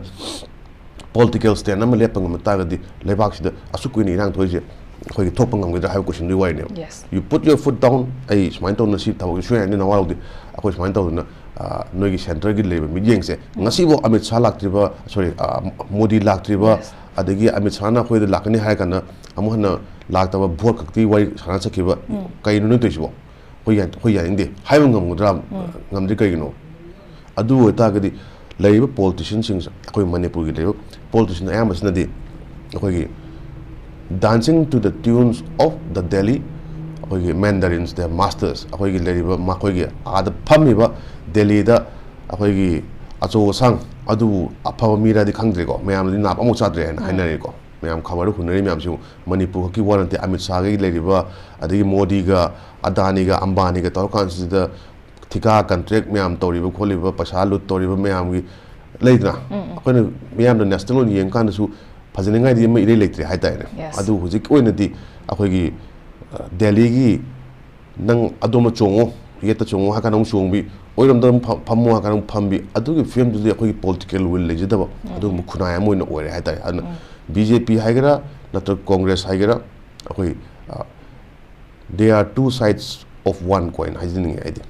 ꯄꯣꯂꯤꯇꯤꯀꯦꯜ ꯁ꯭ꯇꯦꯟ ꯑꯃ ꯂꯦꯞꯄ ꯉꯝꯕ ꯇꯥꯔꯒꯗꯤ, ꯂꯩꯕꯥꯛꯁꯤꯗ ꯑꯁꯨꯛ ꯀꯨꯏꯅ ꯏꯔꯥꯡ ꯊꯣꯛꯏꯁꯦ ꯑꯩꯈꯣꯏꯒꯤ ꯊꯣꯛꯄ ꯉꯝꯒꯗ꯭ꯔꯥ ꯍꯥꯏꯕ ꯀꯣꯏꯁꯟꯗꯨꯒꯤ ꯋꯥꯔꯤꯅꯦꯕ꯫ Yes. You put your foot down, ꯑꯩ ꯁꯨꯃꯥꯏꯅ ꯇꯧꯅ ꯁꯤ ꯊꯕꯛꯁꯦ ꯁꯨꯡꯌꯥ ꯌꯥꯅꯤ, ꯅꯋꯥ ꯂꯧꯗꯦ꯫ ꯑꯩꯈꯣꯏ ꯁꯨꯃꯥꯏꯅ ꯇꯧꯗꯅ, ꯑ, ꯅꯣꯏꯒꯤ ꯁꯦꯟꯇꯔꯒꯤ ꯂꯩꯕ ꯃꯤꯠꯌꯦꯡꯁꯦ ꯉꯁꯤꯐꯥꯎ ꯑꯃꯤꯠ ꯁꯥꯍ ꯂꯥꯛꯇ꯭ꯔꯤꯕ, ꯁꯣꯔꯤ, ꯑ, ꯃꯣꯗꯤ ꯂꯥꯛꯇ꯭ꯔꯤꯕ, ꯌꯦꯁ꯫ ꯑꯗꯒꯤ ꯑꯃꯤꯠ ꯁꯥꯍꯅ ꯑꯩꯈꯣꯏꯗ ꯂꯥꯛꯀꯅꯤ ꯍꯥꯏꯔ ꯀꯥꯟꯗ ꯑꯃꯨꯛ ꯍꯟꯅ ꯂꯥꯛꯇꯕ, ꯚꯣꯠ ꯈꯛꯇꯤ ꯋꯥꯔꯤ ꯁꯥꯟꯅ ꯆꯠꯈꯤꯕ, ꯀꯩꯅꯣ ꯅꯣꯏ ꯇꯧꯔꯤꯁꯤꯕꯣ? ꯑꯩꯈꯣꯏ ꯌꯥ-, ꯑꯩꯈꯣꯏ ꯌꯥꯅꯤꯡꯗꯦ ꯍꯥꯏꯕ ꯉꯝꯒꯗ꯭ꯔꯥ? ꯉꯝꯗ꯭ꯔꯤ ꯀꯩꯒꯤꯅꯣ? ꯑꯗꯨ ꯑꯣꯏꯇꯥꯔꯒꯗꯤ ꯂꯩꯔꯤꯕ ꯄꯣꯂꯤꯇꯤꯁꯤꯌꯟꯁꯤꯡꯁꯦ, ꯑꯩꯈꯣꯏ ꯃꯅꯤꯄꯨꯔꯒꯤ ꯂꯩꯔꯤꯕ ꯄꯣꯂꯤꯇꯤꯁꯤꯌꯟ ꯑꯌꯥꯝꯕꯁꯤꯅꯗꯤ ꯑꯩꯈꯣꯏꯒꯤ dancing to the tunes of the Delhi ꯑꯩꯈꯣꯏꯒꯤ Mandarins, the masters, ꯑꯩꯈꯣꯏꯒꯤ ꯂꯩꯔꯤꯕ ꯃꯈꯣꯏꯒꯤ ꯑꯥꯗ ꯐꯝꯃꯤꯕ ꯗꯦꯜꯂꯤꯗ ꯑꯩꯈꯣꯏꯒꯤ ꯑꯆꯧ ꯑꯁꯥꯡ ꯑꯗꯨꯕꯨ ꯑꯐꯕ ꯃꯤꯔꯗꯤ ꯈꯪꯗ꯭ꯔꯦꯀꯣ, ꯃꯌꯥꯝꯅꯗꯤ ꯅꯥꯞ ꯑꯃꯨꯛ ꯆꯥꯗ꯭ꯔꯦ ꯍꯥꯏꯅ ꯎꯝ꯫ ꯍꯥꯏꯅꯔꯦꯀꯣ꯫ ꯃꯌꯥꯝ ꯈꯕꯔꯗ ꯍꯨꯟꯅꯔꯤ ꯃꯌꯥꯝꯁꯤꯕꯨ ꯃꯅꯤꯄꯨꯔ ꯈꯛꯀꯤ ꯋꯥ ꯅꯠꯇꯦ, ꯑꯃꯤꯠ ꯁꯥꯍꯒꯤ ꯂꯩꯔꯤꯕ, ꯑꯗꯒꯤ ꯃꯣꯗꯤꯒ, ꯑꯗꯥꯅꯤꯒ, ꯑꯝꯕꯥꯅꯤꯒ ꯇꯧꯔꯀꯥꯟꯁꯤꯗ ꯊꯤꯀꯥ contract ꯃꯌꯥꯝ ꯇꯧꯔꯤꯕ ꯈꯣꯠꯂꯤꯕ, ꯄꯩꯁꯥ ꯂꯨꯠ ꯇꯧꯔꯤꯕ ꯃꯌꯥꯝꯒꯤ ꯂꯩꯗꯅ, ꯎꯝ, ꯎꯝ꯫ ꯑꯩꯈꯣꯏꯅ ꯃꯤꯌꯥꯝꯅ national ꯑꯣꯏꯅ ꯌꯦꯡꯉꯀꯥꯟꯗꯁꯨ ꯐꯖꯅꯤꯡꯉꯥꯏꯗꯤ ꯑꯃ ꯏꯔꯩ ꯂꯩꯇ꯭ꯔꯦ ꯍꯥꯏꯇꯥꯔꯦꯅꯦ꯫ Yes. ꯑꯗꯨ ꯍꯧꯖꯤꯛꯀꯤ ꯑꯣꯏꯅꯗꯤ ꯑꯩꯈꯣꯏꯒꯤ, ꯑ, ꯗꯦꯜꯂꯤꯒꯤ ꯅꯪ ꯑꯗꯣꯝꯗ ꯆꯣꯡꯉꯣ, ꯌꯦꯠꯇ ꯆꯣꯡꯉꯣ ꯍꯥꯏ ꯀꯥꯟꯗ ꯑꯃꯨꯛ ꯆꯣꯡꯕꯤ, ꯑꯣꯏꯔꯣꯝꯗ ꯑꯃꯨꯛ ꯐ-, ꯐꯝꯃꯣ ꯍꯥꯏ ꯀꯥꯟꯗ ꯑꯃꯨꯛ ꯐꯝꯕꯤ, ꯑꯗꯨꯒꯤ ꯐꯤꯕꯝꯗꯨꯗꯤ ꯑꯩꯈꯣꯏꯒꯤ political will ꯂꯩꯖꯗꯕ, ꯎꯝ꯫ ꯑꯗꯨꯒꯨꯝꯕ ꯈꯨꯟꯅꯥꯏ ꯑꯃ ꯑꯣꯏꯅ ꯑꯣꯏꯔꯦ ꯍꯥꯏꯇꯥꯔꯦ꯫ ꯑꯗꯨꯅ ꯎꯝ꯫ ꯕꯤ ꯖꯦ ꯄꯤ ꯍꯥꯏꯒꯦꯔꯥ ꯅꯠꯇ꯭ꯔꯒ ꯀꯣꯡꯒ꯭ꯔꯦꯁ ꯍꯥꯏꯒꯦꯔꯥ, ꯑꯩꯈꯣꯏ, ꯑ, they are two sides of one coin ꯍꯥꯏꯖꯅꯤꯡꯉꯤ ꯑꯩꯗꯤ꯫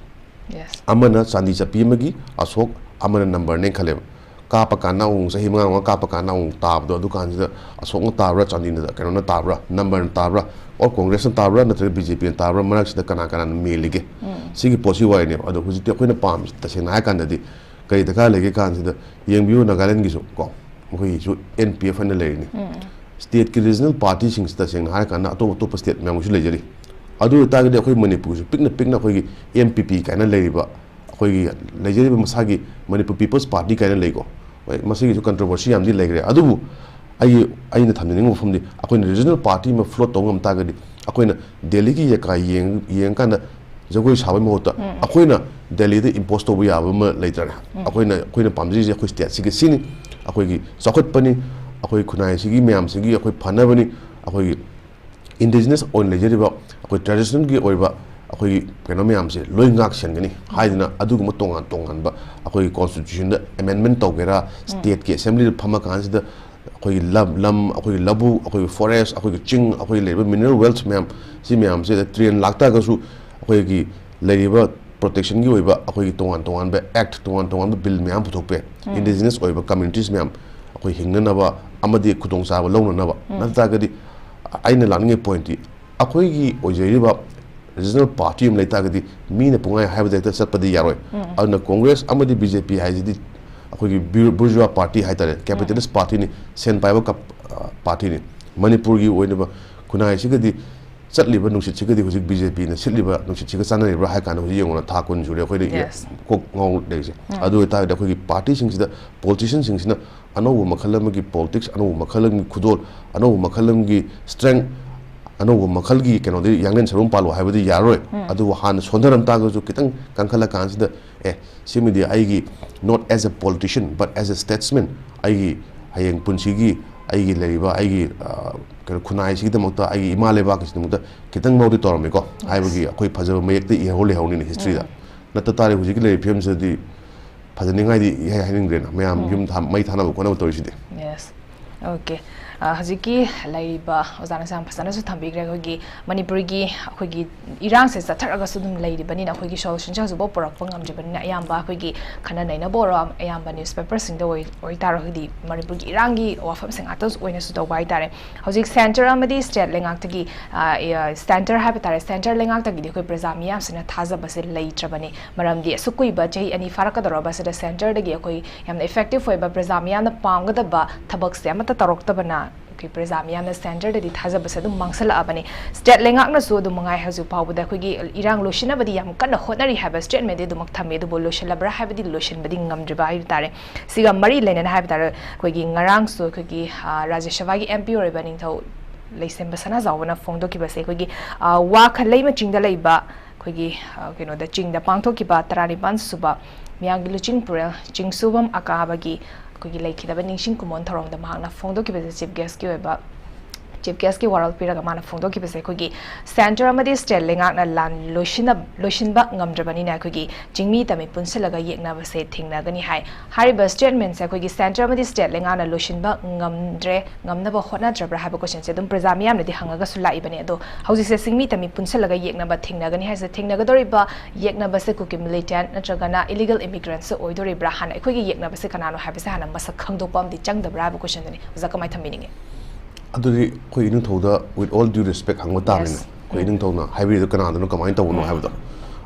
Yes. ꯑꯃꯅ ꯆꯥꯟꯗꯤ ꯆꯠꯄꯤ ꯑꯃꯒꯤ ꯑꯁꯣꯛ, ꯑꯃꯅ number ꯅꯦ ꯈꯜꯂꯦꯕ꯫ ꯀꯥꯞꯄ ꯀꯥꯟꯗ ꯑꯃꯨꯛ ꯆꯍꯤ ꯃꯉꯥ ꯃꯉꯥ ꯀꯥꯞꯄ ꯀꯥꯟꯗ ꯑꯃꯨꯛ ꯇꯥꯕꯗꯣ, ꯑꯗꯨꯀꯥꯟꯁꯤꯗ ꯑꯁꯣꯛꯅ ꯇꯥꯕ꯭ꯔꯥ, ꯆꯥꯟꯗꯤꯅ, ꯀꯩꯅꯣꯅ ꯇꯥꯕ꯭ꯔꯥ, number ꯅ ꯇꯥꯕ꯭ꯔꯥ, or ꯀꯣꯡꯒ꯭ꯔꯦꯁꯅ ꯇꯥꯕ꯭ꯔꯥ ꯅꯠꯇ꯭ꯔꯒ ꯕꯤ ꯖꯦ ꯄꯤ ꯅ ꯇꯥꯕ꯭ꯔꯥ, ꯃꯔꯛꯁꯤꯗ ꯀꯅꯥ ꯀꯅꯥꯅ ꯃꯦꯜꯂꯤꯒꯦ? ꯎꯝ꯫ ꯁꯤꯒꯤ ꯄꯣꯠꯁꯤ ꯋꯥꯔꯤꯅꯦꯕ꯫ ꯑꯗꯣ ꯍꯧꯖꯤꯛꯇꯤ ꯑꯩꯈꯣꯏꯅ ꯄꯥꯝꯃꯤꯁꯤ ꯇꯁꯦꯡꯅ ꯍꯥꯏ ꯀꯥꯟꯗꯗꯤ ꯀꯔꯤ ꯗꯔꯀꯥꯔ ꯂꯩꯒꯦ ꯀꯥꯟꯁꯤꯗ, ꯌꯦꯡꯕꯤꯌꯨ, ꯅꯥꯒꯥꯂꯦꯟꯒꯤꯁꯨ ꯀꯣ, ꯃꯈꯣꯏꯒꯤꯁꯨ N P F ꯍꯥꯏꯅ ꯂꯩꯔꯤꯅꯤ꯫ ꯎꯝ꯫ State ꯀꯤ regional party ꯁꯤꯡꯁꯤ ꯇꯁꯦꯡꯅ ꯍꯥꯏꯔ ꯀꯥꯟꯗ ꯑꯇꯣꯞ ꯑꯇꯣꯞꯄ state ꯃꯌꯥꯝꯒꯤꯁꯨ ꯂꯩꯖꯔꯤ꯫ ꯑꯗꯨ ꯑꯣꯏꯇꯥꯔꯒꯗꯤ ꯑꯩꯈꯣꯏ ꯃꯅꯤꯄꯨꯔꯒꯤꯁꯨ ꯄꯤꯛꯅ ꯄꯤꯛꯅ ꯑꯩꯈꯣꯏꯒꯤ M P P ꯀꯥꯏꯅ ꯂꯩꯔꯤꯕ, ꯑꯩꯈꯣꯏꯒꯤ ꯂꯩꯖꯔꯤꯕ ꯃꯁꯥꯒꯤ Manipur People's Party ꯀꯥꯏꯅ ꯂꯩꯀꯣ꯫ ꯍꯣꯏ, ꯃꯁꯤꯒꯤꯁꯨ controversy ꯌꯥꯝꯗꯤ ꯂꯩꯈ꯭ꯔꯦ꯫ ꯑꯗꯨꯕꯨ ꯑꯩꯒꯤ, ꯑꯩꯅ ꯊꯝꯖꯅꯤꯡꯕ ꯋꯥꯐꯝꯗꯤ, ꯑꯩꯈꯣꯏꯅ regional party ꯑꯃ float ꯇꯧꯕ ꯉꯝ ꯇꯥꯔꯒꯗꯤ, ꯑꯩꯈꯣꯏꯅ ꯗꯦꯜꯂꯤꯒꯤ ꯌꯦꯀꯥ ꯌꯦꯡ-, ꯌꯦꯡꯉꯀꯥꯟꯗ ꯖꯒꯣꯏ ꯁꯥꯕꯒꯤ ꯃꯍꯨꯠꯇ, ꯎꯝ, ꯎꯝ꯫ ꯑꯩꯈꯣꯏꯅ ꯗꯦꯜꯂꯤꯗ impose ꯇꯧꯕ ꯌꯥꯕ ꯑꯃ ꯂꯩꯇ꯭ꯔꯅꯦ? ꯎꯝ꯫ ꯑꯩꯈꯣꯏꯅ, ꯑꯩꯈꯣꯏꯅ ꯄꯥꯝꯖꯔꯤꯁꯦ ꯑꯩꯈꯣꯏ state ꯁꯤꯒꯤ ꯁꯤꯅꯤ, ꯑꯩꯈꯣꯏꯒꯤ ꯆꯥꯎꯈꯠꯄꯅꯤ, ꯑꯩꯈꯣꯏ ꯈꯨꯟꯅꯥꯏꯁꯤꯒꯤ ꯃꯌꯥꯝꯁꯤꯒꯤ ꯑꯩꯈꯣꯏ ꯐꯅꯕꯅꯤ, ꯑꯩꯈꯣꯏꯒꯤ indigenous ꯑꯣꯏꯅ ꯂꯩꯖꯔꯤꯕ ꯑꯩꯈꯣꯏ traditional ꯒꯤ ꯑꯣꯏꯕ ꯑꯩꯈꯣꯏꯒꯤ ꯀꯩꯅꯣ ꯃꯌꯥꯝꯁꯦ ꯂꯣꯏ ꯉꯥꯛ ꯁꯦꯟꯒꯅꯤ ꯍꯥꯏꯗꯅ ꯑꯗꯨꯒꯨꯝꯕ ꯇꯣꯉꯥꯟ ꯇꯣꯉꯥꯟꯕ ꯑꯩꯈꯣꯏꯒꯤ constitution ꯗ amendment ꯇꯧꯒꯦꯔꯥ, ꯎꯝ꯫ State ꯀꯤ assembly ꯗ ꯐꯝꯃ ꯀꯥꯟꯁꯤꯗ ꯑꯩꯈꯣꯏꯒꯤ ꯂꯝ, ꯂꯝ, ꯑꯩꯈꯣꯏꯒꯤ ꯂꯧꯕꯨꯛ, ꯑꯩꯈꯣꯏꯒꯤ forest, ꯑꯩꯈꯣꯏꯒꯤ ꯆꯤꯡ, ꯑꯩꯈꯣꯏꯒꯤ ꯂꯩꯔꯤꯕ mineral wealth ꯃꯌꯥꯝ, ꯁꯤ ꯃꯌꯥꯝꯁꯦ train ꯂꯥꯛꯇꯥꯔꯒꯁꯨ ꯑꯩꯈꯣꯏꯒꯤ ꯂꯩꯔꯤꯕ protection ꯒꯤ ꯑꯣꯏꯕ ꯑꯩꯈꯣꯏꯒꯤ ꯇꯣꯉꯥꯟ ꯇꯣꯉꯥꯟꯕ act, ꯇꯣꯉꯥꯟ ꯇꯣꯉꯥꯟꯕ bill ꯃꯌꯥꯝ ꯄꯨꯊꯣꯛꯄ ꯌꯥꯏ꯫ ꯎꯝ꯫ Indigenous ꯑꯣꯏꯕ communities ꯃꯌꯥꯝ ꯑꯩꯈꯣꯏ ꯍꯤꯡꯅꯅꯕ ꯑꯃꯗꯤ ꯈꯨꯗꯣꯡꯆꯥꯕ ꯂꯧꯅꯅꯕ꯫ ꯎꯝ꯫ ꯅꯠꯇ꯭ꯔꯒꯗꯤ ꯑꯩꯅ ꯂꯥꯛꯅꯤꯡꯉꯤ point ꯇꯤ, ꯑꯩꯈꯣꯏꯒꯤ ꯑꯣꯏꯖꯔꯤꯕ regional party ꯑꯃ ꯂꯩ ꯇꯥꯔꯒꯗꯤ ꯃꯤꯅ ꯄꯨꯡꯍꯥꯏ ꯍꯥꯏꯕꯗ ꯍꯦꯛꯇ ꯆꯠꯄꯗꯤ ꯌꯥꯔꯣꯏ꯫ ꯎꯝ꯫ ꯑꯗꯨꯅ Congress ꯑꯃꯗꯤ B J P ꯍꯥꯏꯁꯤꯗꯤ ꯑꯩꯈꯣꯏꯒꯤ bour-, bourgeois party ꯍꯥꯏꯇꯥꯔꯦ, capitalist party ꯅꯤ, ꯁꯦꯟ ꯄꯥꯏꯕ ꯀꯞ-, ꯑ, party ꯅꯤ꯫ ꯃꯅꯤꯄꯨꯔꯒꯤ ꯑꯣꯏꯅꯕ ꯈꯨꯟꯅꯥꯏꯁꯤꯒꯗꯤ ꯆꯠꯂꯤꯕ ꯅꯨꯡꯁꯤꯠꯁꯤꯒꯗꯤ ꯍꯧꯖꯤꯛ ꯕꯤ ꯖꯦ ꯄꯤꯅ ꯁꯤꯠꯂꯤꯕ ꯅꯨꯡꯁꯤꯠꯁꯤꯒ ꯆꯥꯟꯅꯔꯤꯕ꯭ꯔꯥ ꯍꯥꯏ ꯀꯥꯟꯗ, ꯍꯧꯖꯤꯛ ꯌꯦꯡꯉꯨꯅ, ꯊꯥ ꯀꯨꯟ ꯁꯨꯔꯦ ꯑꯩꯈꯣꯏꯗ ꯌꯦ- Yes. ꯀꯣꯛ ꯉꯥꯎ ꯂꯩꯔꯤꯁꯦ꯫ ꯎꯝ꯫ ꯑꯗꯨ ꯑꯣꯏꯇꯥꯔꯒꯗꯤ ꯑꯩꯈꯣꯏꯒꯤ ꯄꯥꯔꯇꯤꯁꯤꯡꯁꯤꯗ, ꯄꯣꯂꯤꯇꯤꯁꯤꯌꯟꯁꯤꯡꯁꯤꯅ ꯑꯅꯧꯕ ꯃꯈꯜ ꯑꯃꯒꯤ ꯄꯣꯂꯤꯇꯤꯛꯁ, ꯑꯅꯧꯕ ꯃꯈꯜ ꯑꯃꯒꯤ ꯈꯨꯗꯣꯜ, ꯑꯅꯧꯕ ꯃꯈꯜ ꯑꯃꯒꯤ ꯁ꯭ꯇꯔꯦꯡ, ꯑꯅꯧꯕ ꯃꯈꯜꯒꯤ ꯀꯩꯅꯣꯗꯤ ꯌꯥꯡꯂꯦꯟ ꯁꯔꯨꯝ ꯄꯥꯜꯂꯣ ꯍꯥꯏꯕꯗꯤ ꯌꯥꯔꯣꯏ꯫ ꯎꯝ꯫ ꯑꯗꯨꯕꯨ ꯍꯥꯟꯅ ꯁꯣꯟꯊꯔꯝ ꯇꯥꯔꯒꯁꯨ ꯈꯤꯇꯪ ꯀꯟꯈꯠꯂꯀꯥꯟꯁꯤꯗ, ꯑꯦ, ꯁꯤꯃꯗꯤ ꯑꯩꯒꯤ, not as a politician but as a statesman, ꯑꯩꯒꯤ ꯍꯌꯦꯡ ꯄꯨꯟꯁꯤꯒꯤ ꯑꯩꯒꯤ ꯂꯩꯔꯤꯕ ꯑꯩꯒꯤ, ꯑ, ꯀꯩꯅꯣ, ꯈꯨꯟꯅꯥꯏꯁꯤꯒꯤꯗꯃꯛꯇ, ꯑꯩꯒꯤ ꯏꯃꯥ ꯂꯩꯕꯥꯛꯀꯤꯗꯃꯛꯇ ꯈꯤꯇꯪ ꯃꯧꯗꯤ ꯇꯧꯔꯝꯃꯤꯀꯣ꯫ Yes. ꯍꯥꯏꯕꯒꯤ ꯑꯩꯈꯣꯏ ꯐꯖꯕ ꯃꯌꯦꯛꯇ ꯏꯍꯧ ꯂꯩꯍꯧꯅꯤꯅꯦ ꯍꯤꯁꯇ꯭ꯔꯤꯗ꯫ ꯎꯝ꯫ ꯅꯠꯇ ꯇꯥꯔꯗꯤ ꯍꯧꯖꯤꯛꯀꯤ ꯂꯩꯔꯤꯕ ꯐꯤꯕꯝꯁꯤꯗꯗꯤ ꯐꯖꯅꯤꯡꯉꯥꯏꯗꯤ ꯏꯍꯩ ꯍꯥꯏꯅꯤꯡꯗ꯭ꯔꯦꯅ, ꯃꯌꯥꯝ ꯎꯝ꯫ ꯌꯨꯝ ꯊꯥ-, ꯃꯩ ꯊꯥꯅꯕ ꯈꯣꯠꯅꯕ ꯇꯧꯔꯤꯁꯤꯗꯤ꯫ Yes. Okay. ꯑ, ꯍꯧꯖꯤꯛꯀꯤ ꯂꯩꯔꯤꯕ ꯑꯣꯖꯥꯅꯁꯨ ꯌꯥꯝ ꯐꯖꯅꯁꯨ ꯊꯝꯕꯤꯈ꯭ꯔꯦ꯫ ꯑꯩꯈꯣꯏꯒꯤ ꯃꯅꯤꯄꯨꯔꯒꯤ ꯑꯩꯈꯣꯏꯒꯤ ꯏꯔꯥꯡꯁꯦ ꯆꯠꯊꯔꯒꯁꯨ ꯑꯗꯨꯝ ꯂꯩꯔꯤꯕꯅꯤꯅ, ꯑꯩꯈꯣꯏꯒꯤ ꯁꯣꯂꯨꯁꯟꯁꯦ ꯍꯧꯖꯤꯛꯐꯥꯎ ꯄꯨꯔꯛꯄ ꯉꯝꯗ꯭ꯔꯤꯕꯅꯤꯅ, ꯑꯌꯥꯝꯕ ꯑꯩꯈꯣꯏꯒꯤ ꯈꯟꯅ ꯅꯩꯅꯕ ꯑꯣꯏꯔꯣ, ꯑꯌꯥꯝꯕ ꯅ꯭ꯌꯨꯁꯄꯦꯄꯔꯁꯤꯡꯗ ꯑꯣꯏ-, ꯑꯣꯏꯇꯥꯔꯒꯗꯤ ꯃꯅꯤꯄꯨꯔꯒꯤ ꯏꯔꯥꯡꯒꯤ ꯋꯥꯐꯝꯁꯦ ꯉꯥꯛꯇ ꯑꯣꯏꯅꯁꯨ ꯇꯧꯕ ꯍꯥꯏꯇꯥꯔꯦ꯫ ꯍꯧꯖꯤꯛ ꯁꯦꯟꯇꯔ ꯑꯃꯗꯤ ꯁ꯭ꯇꯦꯠ ꯂꯩꯉꯥꯛꯇꯒꯤ, ꯑ, ꯑ, ꯁꯦꯟꯇꯔ ꯍꯥꯏꯕ ꯇꯥꯔꯦ, ꯁꯦꯟꯇꯔ ꯂꯩꯉꯥꯛꯇꯒꯤꯗꯤ ꯑꯩꯈꯣꯏ ꯄ꯭ꯔꯖꯥ ꯃꯤꯌꯥꯝꯁꯤꯅ ꯊꯥꯖꯕꯁꯦ ꯂꯩꯇ꯭ꯔꯕꯅꯤ꯫ ꯃꯔꯝꯗꯤ ꯑꯁꯨꯛ ꯀꯨꯏꯕ ꯆꯍꯤ ꯑꯅꯤ ꯐꯥꯔꯛꯀꯗꯧꯔꯕꯁꯤꯗ ꯁꯦꯟꯇꯔꯗꯒꯤ ꯑꯩꯈꯣꯏ ꯌꯥꯝꯅ ꯏꯐꯦꯛꯇꯤꯚ ꯑꯣꯏꯕ ꯄ꯭ꯔꯖꯥ ꯃꯤꯌꯥꯝꯅ ꯄꯥꯝꯒꯗꯕ ꯊꯕꯛꯁꯦ ꯑꯃꯠꯇ ꯇꯧꯔꯛꯇꯕꯅ, ꯑꯩꯈꯣꯏ ꯄ꯭ꯔꯖꯥ ꯃꯤꯌꯥꯝꯅ ꯁꯦꯟꯇꯔꯗꯗꯤ ꯊꯥꯖꯕꯁꯦ ꯑꯗꯨꯝ ꯃꯥꯡꯁꯤꯜꯂꯛꯑꯕꯅꯤ꯫ ꯁ꯭ꯇꯦꯠ ꯂꯩꯉꯥꯛꯅꯁꯨ ꯑꯗꯨꯝ ꯃꯉꯥꯏ ꯍꯧꯖꯤꯛ ꯐꯥꯎꯕꯗ ꯑꯩꯈꯣꯏꯒꯤ ꯏꯔꯥꯡ ꯂꯣꯏꯁꯤꯟꯅꯕꯗꯤ ꯌꯥꯝ ꯀꯟꯅ ꯍꯣꯠꯅꯔꯤ ꯍꯥꯏꯕ ꯁ꯭ꯇꯦꯠꯃꯦꯟꯗꯤ ꯑꯗꯨꯃꯛ ꯊꯝꯃꯤ, ꯑꯗꯨꯕꯨ ꯂꯣꯏꯁꯤꯜꯂꯕ꯭ꯔꯥ ꯍꯥꯏꯕꯗꯤ ꯂꯣꯏꯁꯤꯟꯕꯗꯤ ꯉꯝꯗ꯭ꯔꯤꯕ ꯍꯥꯏꯕ ꯇꯥꯔꯦ꯫ ꯁꯤꯒ ꯃꯔꯤ ꯂꯩꯅꯅ ꯍꯥꯏꯕ ꯇꯥꯔꯦ, ꯑꯩꯈꯣꯏꯒꯤ ꯉꯔꯥꯡꯁꯨ ꯑꯩꯈꯣꯏꯒꯤ, ꯑ, ꯔꯥꯖ꯭ꯌ ꯁꯚꯥꯒꯤ ꯑꯦꯝ ꯄꯤ ꯑꯣꯏꯔꯤꯕ ꯅꯤꯡꯊꯧ ꯂꯩꯁꯦꯝꯕ ꯁꯅꯥꯖꯥꯎꯕꯅ ꯐꯣꯡꯗꯣꯛꯈꯤꯕꯁꯦ ꯑꯩꯈꯣꯏꯒꯤ, ꯑ, ꯋꯥꯈꯜꯂꯩꯃ ꯆꯤꯡꯗ ꯂꯩꯕ ꯑꯩꯈꯣꯏꯒꯤ, ꯑ, ꯀꯩꯅꯣꯗ, ꯆꯤꯡꯗ ꯄꯥꯡꯊꯣꯛꯈꯤꯕ ꯇꯔꯥꯅꯤꯄꯥꯟ ꯁꯨꯕ ꯃꯤꯌꯥꯝꯒꯤ ꯂꯨꯆꯤꯡ ꯄꯨꯔꯦꯜ ꯆꯤꯡꯁꯨꯕꯝ ꯑꯀꯥꯕꯒꯤ ꯑꯩꯈꯣꯏꯒꯤ ꯂꯩꯈꯤꯗꯕ ꯅꯤꯡꯁꯤꯡ ꯀꯨꯝꯑꯣꯟ ꯊꯧꯔꯝꯗ ꯃꯍꯥꯛꯅ ꯐꯣꯡꯗꯣꯛꯈꯤꯕꯁꯦ, ꯆꯤꯐ ꯒꯦꯁꯀꯤ ꯑꯣꯏꯕ, ꯆꯤꯐ ꯒꯦꯁꯀꯤ ꯋꯥꯔꯣꯜ ꯄꯤꯔꯒ ꯃꯥꯅ ꯐꯣꯡꯗꯣꯛꯈꯤꯕꯁꯦ, ꯑꯩꯈꯣꯏꯒꯤ ꯁꯦꯟꯇꯔ ꯑꯃꯗꯤ ꯁ꯭ꯇꯦꯠ ꯂꯩꯉꯥꯛꯅ ꯂꯥꯟ ꯂꯣꯏꯁꯤꯟꯅ-, ꯂꯣꯏꯁꯤꯟꯕ ꯉꯝꯗ꯭ꯔꯕꯅꯤꯅ ꯑꯩꯈꯣꯏꯒꯤ ꯆꯤꯡꯃꯤ ꯇꯝꯃꯤ ꯄꯨꯟꯁꯤꯜꯂꯒ ꯌꯦꯛꯅꯕꯁꯦ ꯊꯦꯡꯅꯒꯅꯤ ꯍꯥꯏ꯫ ꯍꯥꯏꯔꯤꯕ ꯁ꯭ꯇꯦꯠꯃꯦꯟꯁꯦ ꯑꯩꯈꯣꯏꯒꯤ ꯁꯦꯟꯇꯔ ꯑꯃꯗꯤ ꯁ꯭ꯇꯦꯠ ꯂꯩꯉꯥꯛꯅ ꯂꯣꯏꯁꯤꯟꯕ ꯉꯝꯗ꯭ꯔꯦ, ꯉꯝꯅꯕ ꯍꯣꯠꯅꯗ꯭ꯔꯕ꯭ꯔꯥ ꯍꯥꯏꯕ ꯀꯣꯏꯁꯟꯁꯦ ꯑꯗꯨꯝ ꯄ꯭ꯔꯖꯥ ꯃꯤꯌꯥꯝꯅꯗꯤ ꯍꯪꯉꯒꯁꯨ ꯂꯥꯛꯏꯕꯅꯦ꯫ ꯑꯗꯣ ꯍꯧꯖꯤꯛꯁꯦ ꯆꯤꯡꯃꯤ ꯇꯝꯃꯤ ꯄꯨꯟꯁꯤꯜꯂꯒ ꯌꯦꯛꯅꯕ ꯊꯦꯡꯅꯒꯅꯤ ꯍꯥꯏꯁꯦ, ꯊꯦꯡꯅꯒꯗꯧꯔꯤꯕ ꯌꯦꯛꯅꯕꯁꯦ ꯀꯨꯀꯤ ꯃꯤꯂꯤꯇꯦꯟ ꯅꯠꯇ꯭ꯔꯒꯅ ꯏꯂꯤꯒꯦꯜ ꯏꯃꯤꯒ꯭ꯔꯦꯟꯠꯁ ꯑꯣꯏꯗꯣꯔꯤꯕ꯭ꯔꯥ? ꯍꯥꯟꯅ ꯑꯩꯈꯣꯏꯒꯤ ꯌꯦꯛꯅꯕꯁꯦ ꯀꯅꯥꯅꯣ ꯍꯥꯏꯕꯁꯦ ꯍꯥꯟꯅ ꯃꯁꯛ ꯈꯪꯗꯣꯛꯄ ꯑꯃꯗꯤ ꯆꯪꯗꯕ꯭ꯔꯥ ꯍꯥꯏꯕ ꯀꯣꯏꯁꯟꯗꯨꯅꯤ꯫ ꯑꯣꯖꯥ, ꯀꯃꯥꯏꯅ ꯊꯝꯕꯤꯅꯤꯡꯉꯤ? ꯑꯗꯨꯗꯤ ꯑꯩꯈꯣꯏ ꯏꯅꯤꯡꯊꯧꯗ, with all due respect, ꯍꯪꯕ ꯇꯥꯕꯅꯤꯅ, Yes. ꯑꯩꯈꯣꯏ ꯎꯝ꯫ ꯏꯅꯤꯡꯊꯧꯅ ꯍꯥꯏꯕꯤꯔꯤꯗꯣ ꯀꯅꯥꯗꯅꯣ, ꯀꯃꯥꯏꯅ ꯇꯧꯕꯅꯣ ꯎꯝ꯫ ꯍꯥꯏꯕꯗꯣ꯫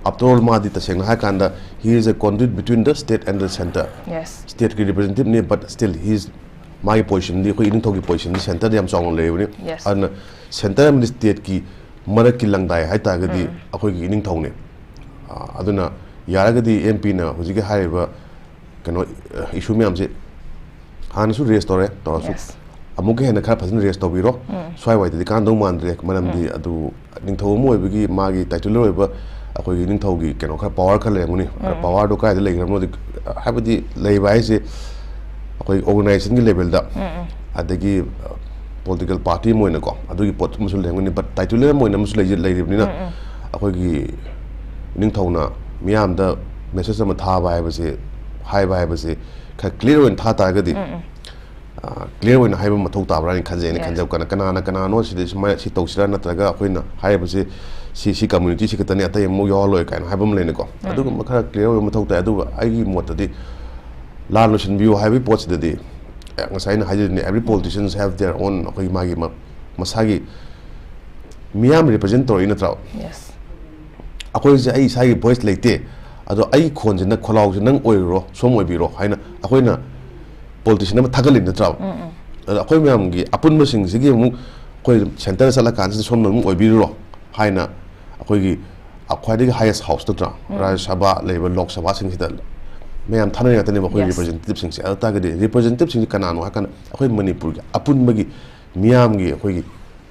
After all, ꯃꯥꯗꯤ ꯇꯁꯦꯡꯅ ꯍꯥꯏꯔꯀꯥꯟꯗ, he is a conduit between the state and the centre. Yes. ꯁ꯭ꯇꯦꯠꯀꯤ ꯔꯤꯄ꯭ꯔꯖꯦꯟꯇꯦꯇꯤꯚꯅꯤ, but still he is, ꯃꯥꯒꯤ ꯄꯣꯖꯤꯁꯟꯗꯤ, ꯑꯩꯈꯣꯏ ꯏꯅꯤꯡꯊꯧꯒꯤ ꯄꯣꯖꯤꯁꯟꯗꯤ ꯁꯦꯟꯇꯔꯗ ꯌꯥꯝ ꯆꯥꯎꯅ ꯂꯩꯔꯤꯕꯅꯤ꯫ Yes. ꯑꯗꯨꯅ ꯁꯦꯟꯇꯔ ꯑꯃꯗꯤ ꯁ꯭ꯇꯦꯠꯀꯤ ꯃꯔꯛꯀꯤ ꯂꯪꯗꯥꯏ ꯍꯥꯏꯇꯥꯔꯒꯗꯤ ꯑꯩꯈꯣꯏꯒꯤ ꯏꯅꯤꯡꯊꯧꯅꯦ꯫ ꯑ, ꯑꯗꯨꯅ ꯌꯥꯔꯒꯗꯤ ꯑꯦꯝ ꯄꯤꯅ ꯍꯧꯖꯤꯛꯀꯤ ꯍꯥꯏꯔꯤꯕ ꯀꯩꯅꯣ, ꯏꯁꯨ ꯃꯌꯥꯝꯁꯦ ꯍꯥꯟꯅꯁꯨ ꯔꯦꯁ ꯇꯧꯔꯦ, ꯇꯧꯔꯁꯨ ꯑꯃꯨꯛꯀ ꯍꯦꯟꯅ ꯈꯔ ꯐꯖꯅ ꯔꯦꯁ ꯇꯧꯕꯤꯔꯣ꯫ ꯁ꯭ꯋꯥꯏꯋꯥꯏꯗꯗꯤ ꯀꯥꯟꯅꯗꯧ ꯃꯥꯟꯗ꯭ꯔꯦ, ꯃꯔꯝꯗꯤ ꯑꯗꯨ ꯅꯤꯡꯊꯧ ꯑꯃ ꯑꯣꯏꯕꯒꯤ ꯃꯥꯒꯤ ꯇꯥꯏꯇꯨꯂꯔ ꯑꯣꯏꯕ ꯑꯩꯈꯣꯏꯒꯤ ꯅꯤꯡꯊꯧꯒꯤ ꯀꯩꯅꯣ ꯈꯔ ꯄꯋꯥꯔ ꯈꯔ ꯂꯩꯔꯝꯒꯅꯤ꯫ ꯄꯋꯥꯔꯗꯣ ꯀꯗꯥꯏꯗ ꯂꯩꯈ꯭ꯔꯕꯅꯣꯗꯤ, ꯍꯥꯏꯕꯗꯤ ꯂꯩꯕ ꯍꯥꯏꯁꯦ ꯑꯩꯈꯣꯏ ꯑꯣꯔꯒꯅꯥꯏꯖꯦꯁꯟꯒꯤ ꯂꯦꯚꯦꯜꯗ, ꯑꯗꯒꯤ ꯄꯣꯂꯤꯇꯤꯀꯦꯜ ꯄꯥꯔꯇꯤ ꯑꯃ ꯑꯣꯏꯅꯀꯣ, ꯑꯗꯨꯒꯤ ꯄꯣꯠ ꯑꯃꯁꯨ ꯂꯩꯔꯝꯒꯅꯤ꯫ ꯕꯠ ꯇꯥꯏꯇꯨꯂꯔ ꯑꯃ ꯑꯣꯏꯅ ꯑꯃꯁꯨ ꯂꯩꯖ-, ꯂꯩꯔꯤꯕꯅꯤꯅ ꯑꯩꯈꯣꯏꯒꯤ ꯅꯤꯡꯊꯧꯅ ꯃꯤꯌꯥꯝꯗ ꯃꯦꯁꯦꯖ ꯑꯃ ꯊꯥꯕ ꯍꯥꯏꯕꯁꯦ, ꯍꯥꯏꯕ ꯍꯥꯏꯕꯁꯦ ꯈꯔ ꯀ꯭ꯂꯤꯌꯥꯔ ꯑꯣꯏꯅ ꯊꯥ ꯇꯥꯔꯒꯗꯤ, ꯀ꯭ꯂꯤꯌꯥꯔ ꯑꯣꯏꯅ ꯍꯥꯏꯕ ꯃꯊꯧ ꯇꯥꯕ꯭ꯔꯥ ꯍꯥꯏꯅ ꯈꯟꯖꯩ꯫ ꯑꯩꯅ ꯈꯟꯖꯕ ꯀꯥꯟꯗ ꯀꯅꯥꯅ ꯀꯅꯥꯅꯣ ꯁꯤꯗ ꯁꯨꯃꯥꯏꯅ ꯁꯤ ꯇꯧꯁꯤꯔꯥ, ꯅꯠꯇ꯭ꯔꯒ ꯑꯩꯈꯣꯏꯅ ꯍꯥꯏꯔꯤꯕꯁꯤ ꯁꯤ, ꯁꯤ ꯀꯝꯃ꯭ꯌꯨꯅꯤꯇꯤ ꯁꯤ ꯈꯛꯇꯅꯤ, ꯑꯇꯩ ꯑꯃꯨꯛ ꯌꯥꯎꯍꯜꯂꯣꯏ ꯀꯥꯏꯅ ꯍꯥꯏꯕ ꯑꯃ ꯂꯩꯅꯀꯣ꯫ ꯑꯗꯨꯒꯨꯝꯕ ꯈꯔ ꯀ꯭ꯂꯤꯌꯥꯔ ꯑꯣꯏꯕ ꯃꯊꯧ ꯇꯥꯏ꯫ ꯑꯗꯨꯒ ꯑꯩꯒꯤ ꯃꯣꯠꯇꯗꯤ ꯂꯥꯟ ꯂꯣꯏꯁꯤꯟꯕꯤꯌꯨ ꯍꯥꯏꯕꯒꯤ ꯄꯣꯠꯁꯤꯗꯗꯤ, ꯑꯦ, ꯉꯁꯥꯏ ꯑꯩꯅ ꯍꯥꯏꯖꯔꯤꯗꯨꯅꯤ, every politicians have their own, ꯑꯩꯈꯣꯏꯒꯤ ꯃꯥꯒꯤ ꯃ-, ꯃꯁꯥꯒꯤ ꯃꯤꯌꯥꯝ ꯔꯤꯄ꯭ꯔꯖꯦꯟ ꯇꯧꯔꯛꯏ ꯅꯠꯇ꯭ꯔꯣ? ꯑꯩꯈꯣꯏꯁꯦ ꯑꯩ ꯏꯁꯥꯒꯤ ꯚꯣꯏꯁ ꯂꯩꯇꯦ, ꯑꯗꯣ ꯑꯩ ꯈꯣꯟꯁꯤꯅ, ꯈꯣꯜꯂꯥꯎꯁꯦ ꯅꯪ ꯑꯣꯏꯔꯨꯔꯣ, ꯁꯣꯝ ꯑꯣꯏꯕꯤꯔꯣ ꯍꯥꯏꯅ ꯑꯩꯈꯣꯏꯅ ꯄꯣꯂꯤꯇꯤꯁꯤꯌꯟ ꯑꯃ ꯊꯥꯒꯠꯂꯤ ꯅꯠꯇ꯭ꯔꯣ? ꯑꯗꯣ ꯑꯩꯈꯣꯏ ꯃꯌꯥꯝꯒꯤ ꯑꯄꯨꯟꯕꯁꯤꯡꯁꯤꯒꯤ ꯑꯃꯨꯛ ꯑꯩꯈꯣꯏ ꯁꯦꯟꯇꯔꯗ ꯆꯠꯂꯀꯥꯟꯁꯤꯗ ꯁꯣꯝꯅ ꯑꯗꯨꯝ ꯑꯣꯏꯕꯤꯔꯨꯔꯣ ꯍꯥꯏꯅ ꯑꯩꯈꯣꯏꯒꯤ ꯈ꯭ꯋꯥꯏꯗꯒꯤ ꯍꯥꯏꯌꯦꯁ ꯍꯥꯎꯁ ꯅꯠꯇ꯭ꯔꯥ? ꯔꯥꯖ꯭ꯌ ꯁꯚꯥ ꯂꯩꯔꯤꯕ, ꯂꯣꯛ ꯁꯚꯥꯁꯤꯡꯁꯤꯗ ꯃꯌꯥꯝ ꯊꯥꯅꯔꯤ ꯉꯥꯛꯇꯅꯦꯕ ꯑꯩꯈꯣꯏ ꯔꯤꯄ꯭ꯔꯖꯦꯟꯇꯦꯇꯤꯚꯁꯤꯡꯁꯦ꯫ ꯑꯗꯨ ꯇꯥꯔꯒꯗꯤ ꯔꯤꯄ꯭ꯔꯖꯦꯟꯇꯦꯇꯤꯚꯁꯤꯡꯁꯦ ꯀꯅꯥꯅꯣ ꯍꯥꯏ ꯀꯥꯟꯗ ꯑꯩꯈꯣꯏ ꯃꯅꯤꯄꯨꯔꯒꯤ ꯑꯄꯨꯟꯕꯒꯤ ꯃꯤꯌꯥꯝꯒꯤ ꯑꯩꯈꯣꯏꯒꯤ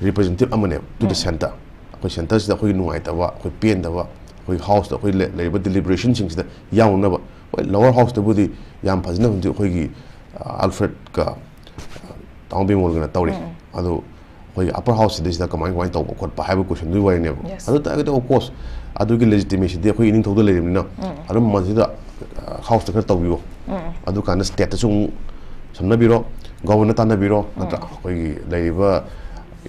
ꯔꯤꯄ꯭ꯔꯖꯦꯟꯇꯦꯇꯤꯚ ꯑꯃꯅꯦꯕ, to the centre꯫ ꯑꯩꯈꯣꯏ ꯁꯦꯟꯇꯔꯁꯤꯗ ꯑꯩꯈꯣꯏꯒꯤ ꯅꯨꯡꯉꯥꯏꯇꯕ, ꯑꯩꯈꯣꯏ ꯄꯦꯟꯗꯕ, ꯑꯩꯈꯣꯏ ꯍꯥꯎꯁꯇ ꯑꯩꯈꯣꯏ ꯂꯩ-, ꯂꯩꯔꯤꯕ ꯗꯤꯂꯤꯕꯔꯦꯁꯟꯁꯤꯡꯁꯤꯗ ꯌꯥꯎꯅꯅꯕ꯫ ꯍꯣꯏ, ꯂꯣꯋꯔ ꯍꯥꯎꯁꯇꯕꯨꯗꯤ ꯌꯥꯝ ꯐꯖꯅ ꯍꯧꯖꯤꯛ ꯑꯩꯈꯣꯏꯒꯤ, ꯑ, ꯑꯜꯐ꯭ꯔꯦꯗꯀ, ꯑ, ꯇꯥꯃꯣ ꯕꯤꯃꯣꯜꯒꯅ ꯇꯧꯔꯤ꯫ ꯑꯗꯣ ꯑꯩꯈꯣꯏꯒꯤ ꯑꯄꯔ ꯍꯥꯎꯁꯁꯤꯗꯩꯁꯤꯗ ꯀꯃꯥꯏ, ꯀꯃꯥꯏꯅ ꯇꯧꯕ ꯈꯣꯠꯄ ꯍꯥꯏꯕ ꯀꯣꯏꯁꯟꯗꯨꯒꯤ ꯋꯥꯔꯤꯅꯦꯕ꯫ ꯑꯗꯨ ꯇꯥꯔꯒꯗꯤ, of course, ꯑꯗꯨꯒꯤ ꯂꯦꯖꯤꯇꯤꯃꯦꯁꯤꯗꯤ ꯑꯩꯈꯣꯏ ꯏꯅꯤꯡꯊꯧꯗ ꯂꯩꯔꯤꯕꯅꯤꯅ, ꯑꯗꯨꯝ ꯃꯁꯤꯗ, ꯑ, ꯍꯥꯎꯁꯇ ꯈꯔ ꯇꯧꯕꯤꯌꯣ꯫ ꯑꯗꯨꯀꯥꯟꯗ ꯁ꯭ꯇꯦꯠꯇꯁꯨ ꯑꯃꯨꯛ ꯁꯝꯅꯕꯤꯔꯣ, ꯒꯣꯕꯔꯅꯔ ꯇꯥꯟꯅꯕꯤꯔꯣ, ꯅꯠꯇ꯭ꯔꯥ? ꯑꯩꯈꯣꯏꯒꯤ ꯂꯩꯔꯤꯕ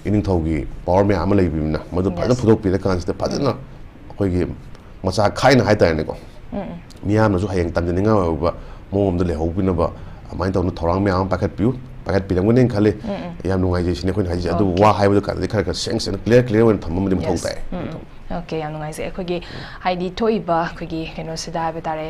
ꯏꯅꯤꯡꯊꯧꯒꯤ ꯄꯋꯥꯔ ꯃꯌꯥꯝ ꯑꯃ ꯂꯩꯕꯅꯤꯅ, ꯃꯗꯨ ꯐꯖꯅ ꯐꯨꯗꯣꯛꯄꯤꯔꯀꯥꯟꯁꯤꯗ ꯐꯖꯅ ꯑꯩꯈꯣꯏꯒꯤ ꯃꯆꯥ ꯈꯥꯏꯅ ꯍꯥꯏꯇꯥꯔꯦꯅꯦꯀꯣ, ꯃꯤꯌꯥꯝꯅꯁꯨ ꯍꯌꯦꯡ ꯇꯝꯖꯅꯤꯡꯉꯥꯏ ꯑꯣꯏꯕ ꯃꯑꯣꯡ ꯑꯃꯗ ꯂꯩꯍꯧꯕꯤꯅꯕ ꯑꯗꯨꯃꯥꯏꯅ ꯇꯧꯅ ꯊꯧꯔꯥꯡ ꯃꯌꯥꯝ ꯑꯃ ꯄꯥꯏꯈꯠꯄꯤꯌꯨ, ꯄꯥꯏꯈꯠꯄꯤꯔꯝꯒꯅꯦꯅ ꯈꯜꯂꯤ꯫ ꯌꯥꯝ ꯅꯨꯡꯉꯥꯏꯖꯩ ꯁꯤꯅꯤ ꯑꯩꯈꯣꯏꯅ ꯍꯥꯏꯖꯩ꯫ ꯑꯗꯨꯕꯨ ꯋꯥ ꯍꯥꯏꯕꯗ ꯀꯥꯟꯗꯗꯤ ꯈꯔ ꯈꯔ ꯁꯦꯡ ꯁꯦꯡꯅ, ꯀ꯭ꯂꯤꯌꯥꯔ ꯀ꯭ꯂꯤꯌꯥꯔ ꯑꯣꯏꯅ ꯊꯝꯕ ꯑꯃꯗꯤ ꯃꯊꯧ ꯇꯥꯏ꯫ ꯑꯣꯀꯦ, ꯌꯥꯝ ꯅꯨꯡꯉꯥꯏꯖꯩ꯫ ꯑꯩꯈꯣꯏꯒꯤ ꯍꯥꯏꯗꯤ ꯊꯣꯛꯏꯕ ꯑꯩꯈꯣꯏꯒꯤ ꯀꯩꯅꯣꯁꯤꯗ ꯍꯥꯏꯕ ꯇꯥꯔꯦ,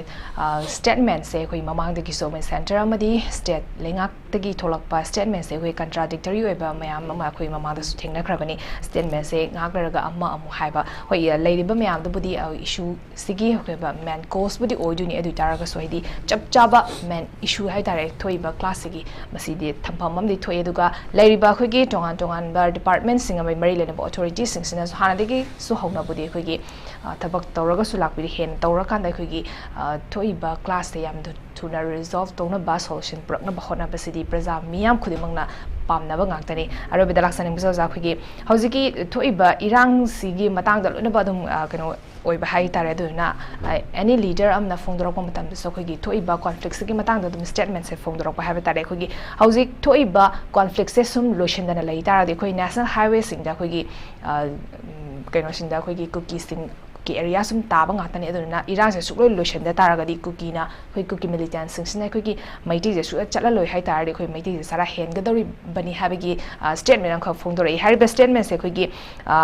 ꯁ꯭ꯇꯦꯠꯃꯦꯟꯁꯦ ꯑꯩꯈꯣꯏ ꯃꯃꯥꯡꯗꯒꯤꯁꯨ ꯑꯩꯈꯣꯏ ꯁꯦꯟꯇꯔ ꯑꯃꯗꯤ ꯁ꯭ꯇꯦꯠ ꯂꯩꯉꯥꯛꯇꯒꯤ ꯊꯣꯛꯂꯛꯄ ꯁ꯭ꯇꯦꯠꯃꯦꯟꯁꯦ ꯑꯩꯈꯣꯏ ꯀꯟꯇ꯭ꯔꯥꯗꯤꯛꯇꯔꯤ ꯑꯣꯏꯕ ꯃꯌꯥꯝ ꯑꯃ ꯑꯩꯈꯣꯏ ꯃꯃꯥꯡꯗꯁꯨ ꯊꯦꯡꯅꯈ꯭ꯔꯕꯅꯤ꯫ ꯁ꯭ꯇꯦꯠꯃꯦꯟꯁꯦ ꯉꯥꯏꯍꯥꯛ ꯂꯩꯔꯒ ꯑꯃ ꯑꯃꯨꯛ ꯍꯥꯏꯕ, ꯍꯣꯏ, ꯂꯩꯔꯤꯕ ꯃꯌꯥꯝꯗꯨꯕꯨꯗꯤ ꯏꯁꯨꯁꯤꯒꯤ ꯑꯩꯈꯣꯏ ꯃꯦꯟ ꯀꯣꯁꯄꯨꯗꯤ ꯑꯣꯏꯗꯣꯏꯅꯤ꯫ ꯑꯗꯨ ꯑꯣꯏ ꯇꯥꯔꯒꯁꯨ ꯍꯥꯏꯗꯤ ꯆꯞ ꯆꯥꯕ ꯃꯦꯟ ꯏꯁꯨ ꯍꯥꯏ ꯇꯥꯔꯦ ꯊꯣꯛꯏꯕ ꯀ꯭ꯂꯥꯁꯁꯤꯒꯤ, ꯃꯁꯤꯗꯤ ꯊꯝꯐꯝ ꯑꯃꯗꯤ ꯊꯣꯛꯑꯦ꯫ ꯑꯗꯨꯒ ꯂꯩꯔꯤꯕ ꯑꯩꯈꯣꯏꯒꯤ ꯇꯣꯉꯥꯟ ꯇꯣꯉꯥꯟꯕ ꯗꯤꯄꯥꯔꯠꯃꯦꯟꯁꯤꯡ ꯑꯃ ꯃꯔꯤ ꯂꯩꯅꯕ ꯑꯣꯊꯣꯔꯤꯇꯤꯁꯤꯡꯁꯤꯅꯁꯨ ꯍꯥꯟꯅꯗꯒꯤꯁꯨ ꯍꯧꯅꯕꯨꯗꯤ ꯑꯩꯈꯣꯏꯒꯤ, ꯑ, ꯊꯕꯛ ꯇꯧꯔꯒꯁꯨ ꯂꯥꯛꯄꯤꯔꯤ꯫ ꯍꯦꯟꯅ ꯇꯧꯔꯀꯥꯟꯗ ꯑꯩꯈꯣꯏꯒꯤ, ꯑ, ꯊꯣꯛꯏꯕ ꯀ꯭ꯂꯥꯁꯁꯦ ꯌꯥꯝ ꯊꯨꯅ ꯔꯤꯖꯣꯜꯕ ꯇꯧꯅꯕ, ꯁꯣꯂꯨꯁꯟ ꯄꯨꯔꯛꯅꯕ ꯍꯣꯠꯅꯕꯁꯤꯗꯤ ꯄ꯭ꯔꯖꯥ ꯃꯤꯌꯥꯝ ꯈꯨꯗꯤꯡꯃꯛꯅ ꯄꯥꯝꯅꯕ ꯉꯥꯛꯇꯅꯤ꯫ ꯑꯔꯣꯏꯕꯗ ꯂꯥꯛꯆꯅꯤꯡꯕꯁꯦ ꯑꯣꯖꯥ, ꯑꯩꯈꯣꯏꯒꯤ ꯍꯧꯖꯤꯛꯀꯤ ꯊꯣꯛꯏꯕ ꯏꯔꯥꯡꯁꯤꯒꯤ ꯃꯇꯥꯡꯗ ꯂꯣꯏꯅꯕ ꯑꯗꯨꯝ, ꯑ, ꯀꯩꯅꯣ ꯑꯣꯏꯕ ꯍꯥꯏ ꯇꯥꯔꯦ꯫ ꯑꯗꯨꯗꯨꯅ, ꯑ, ꯑꯦꯅꯤ ꯂꯤꯗꯔ ꯑꯃꯅ ꯐꯣꯡꯗꯣꯔꯛꯄ ꯃꯇꯝꯗꯁꯨ ꯑꯩꯈꯣꯏꯒꯤ ꯊꯣꯛꯏꯕ ꯀꯣꯟꯐ꯭ꯂꯤꯛꯁꯤꯒꯤ ꯃꯇꯥꯡꯗ ꯑꯗꯨꯝ ꯁ꯭ꯇꯦꯠꯃꯦꯟꯁꯦ ꯐꯣꯡꯗꯣꯔꯛꯄ ꯍꯥꯏꯕ ꯇꯥꯔꯦ꯫ ꯑꯩꯈꯣꯏꯒꯤ ꯍꯧꯖꯤꯛ ꯊꯣꯛꯏꯕ ꯀꯣꯟꯐ꯭ꯂꯤꯛꯁꯦ ꯁꯨꯝ ꯂꯣꯏꯁꯤꯟꯗꯅ ꯂꯩ ꯇꯥꯔꯗꯤ ꯑꯩꯈꯣꯏ ꯅꯦꯁꯅꯦꯜ ꯍꯥꯏꯋꯦꯁꯤꯡꯗ ꯑꯩꯈꯣꯏꯒꯤ, ꯑ, ꯎꯝ, ꯀꯩꯅꯣꯁꯤꯡꯗ ꯑꯩꯈꯣꯏꯒꯤ ꯀꯨꯀꯤꯁꯤꯡ ꯀꯤ ꯑꯦꯔꯤꯌꯥ ꯁꯨꯝ ꯇꯥꯕ ꯉꯥꯛꯇꯅꯤ꯫ ꯑꯗꯨꯗꯨꯅ ꯏꯔꯥꯡꯁꯦ ꯁꯨꯛꯂꯣꯏ ꯂꯣꯏꯁꯤꯟꯗ ꯇꯥꯔꯒꯗꯤ ꯀꯨꯀꯤꯅ, ꯑꯩꯈꯣꯏ ꯀꯨꯀꯤ ꯃꯤꯂꯤꯇꯦꯟꯁꯤꯡꯁꯤꯅ ꯑꯩꯈꯣꯏꯒꯤ ꯃꯩꯇꯩꯁꯦ ꯁꯨꯛꯆꯠ ꯆꯠꯂꯂꯣꯏ ꯍꯥꯏ ꯇꯥꯔꯗꯤ ꯑꯩꯈꯣꯏ ꯃꯩꯇꯩꯁꯦ ꯆꯔꯥ ꯍꯦꯟꯒꯗꯧꯔꯤꯕꯅꯤ ꯍꯥꯏꯕꯒꯤ, ꯑ, ꯁ꯭ꯇꯦꯠꯃꯦꯟ ꯑꯃꯈꯛ ꯐꯣꯡꯗꯣꯔꯛꯏ꯫ ꯍꯥꯏꯔꯤꯕ ꯁ꯭ꯇꯦꯠꯃꯦꯟꯁꯦ ꯑꯩꯈꯣꯏꯒꯤ, ꯑ,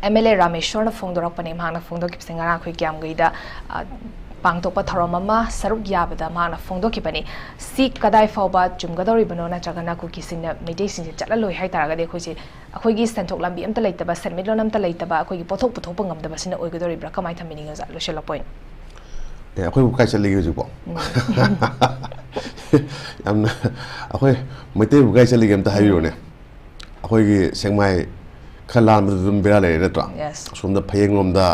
ꯑꯦꯝ ꯑꯦꯜ ꯑꯦ ꯔꯥꯃꯦꯁꯣꯔꯅ ꯐꯣꯡꯗꯣꯔꯛꯄꯅꯤ꯫ ꯃꯍꯥꯛꯅ ꯐꯣꯡꯗꯣꯛꯈꯤꯕꯁꯦ ꯉꯔꯥꯡ ꯑꯩꯈꯣꯏ ꯀꯤꯌꯥꯝꯒꯩꯗ, ꯑ, ꯄꯥꯡꯊꯣꯛꯄ ꯊꯧꯔꯝ ꯑꯃ ꯁꯔꯨꯛ ꯌꯥꯕꯗ ꯃꯍꯥꯛꯅ ꯐꯣꯡꯗꯣꯛꯈꯤꯕꯅꯤ꯫ ꯁꯤ ꯀꯗꯥꯏ ꯐꯥꯎꯕ ꯆꯨꯝꯒꯗꯧꯔꯤꯕꯅꯣ, ꯅꯠꯇ꯭ꯔꯒꯅ ꯀꯨꯀꯤꯁꯤꯡꯅ ꯃꯩꯇꯩꯁꯤꯡꯁꯦ ꯆꯠꯂꯂꯣꯏ ꯍꯥꯏ ꯇꯥꯔꯒꯗꯤ ꯑꯩꯈꯣꯏꯁꯦ, ꯑꯩꯈꯣꯏꯒꯤ ꯁꯦꯟꯊꯣꯛ ꯂꯝꯕꯤ ꯑꯝꯇ ꯂꯩꯇꯕ, ꯁꯦꯟꯃꯤꯠꯂꯣꯟ ꯑꯝꯇ ꯂꯩꯇꯕ, ꯑꯩꯈꯣꯏꯒꯤ ꯄꯣꯠꯊꯣꯛ ꯄꯨꯊꯣꯛꯄ ꯉꯝꯗꯕꯁꯤꯅ ꯑꯣꯏꯒꯗꯧꯔꯤꯕ꯭ꯔꯥ? ꯀꯃꯥꯏꯅ ꯊꯝꯕꯤꯅꯤꯡꯉꯤ ꯑꯣꯖꯥ? ꯂꯣꯏꯁꯤꯜꯂꯛꯄ ꯑꯣꯏꯅ꯫ ꯑꯦ, ꯑꯩꯈꯣꯏꯕꯨ ꯀꯥꯏ ꯆꯠꯂꯤꯒꯦ ꯍꯧꯖꯤꯛꯄꯣ? ꯎꯝ꯫ ꯌꯥꯝꯅ, ꯑꯩꯈꯣꯏ ꯃꯩꯇꯩꯕꯨ ꯀꯥꯏ ꯆꯠꯂꯤꯒꯦ ꯑꯝꯇ ꯍꯥꯏꯕꯤꯔꯣꯅꯦ꯫ ꯑꯩꯈꯣꯏꯒꯤ ꯁꯦꯛꯃꯥꯏ ꯈꯔ ꯂꯥꯟꯕꯗ ꯑꯗꯨꯝ ꯕꯦꯔꯥ ꯂꯩꯔꯦ ꯅꯠꯇ꯭ꯔꯣ? Yes. ꯑꯁꯣꯝꯗ ꯐꯌꯦꯡꯂꯣꯝꯗ,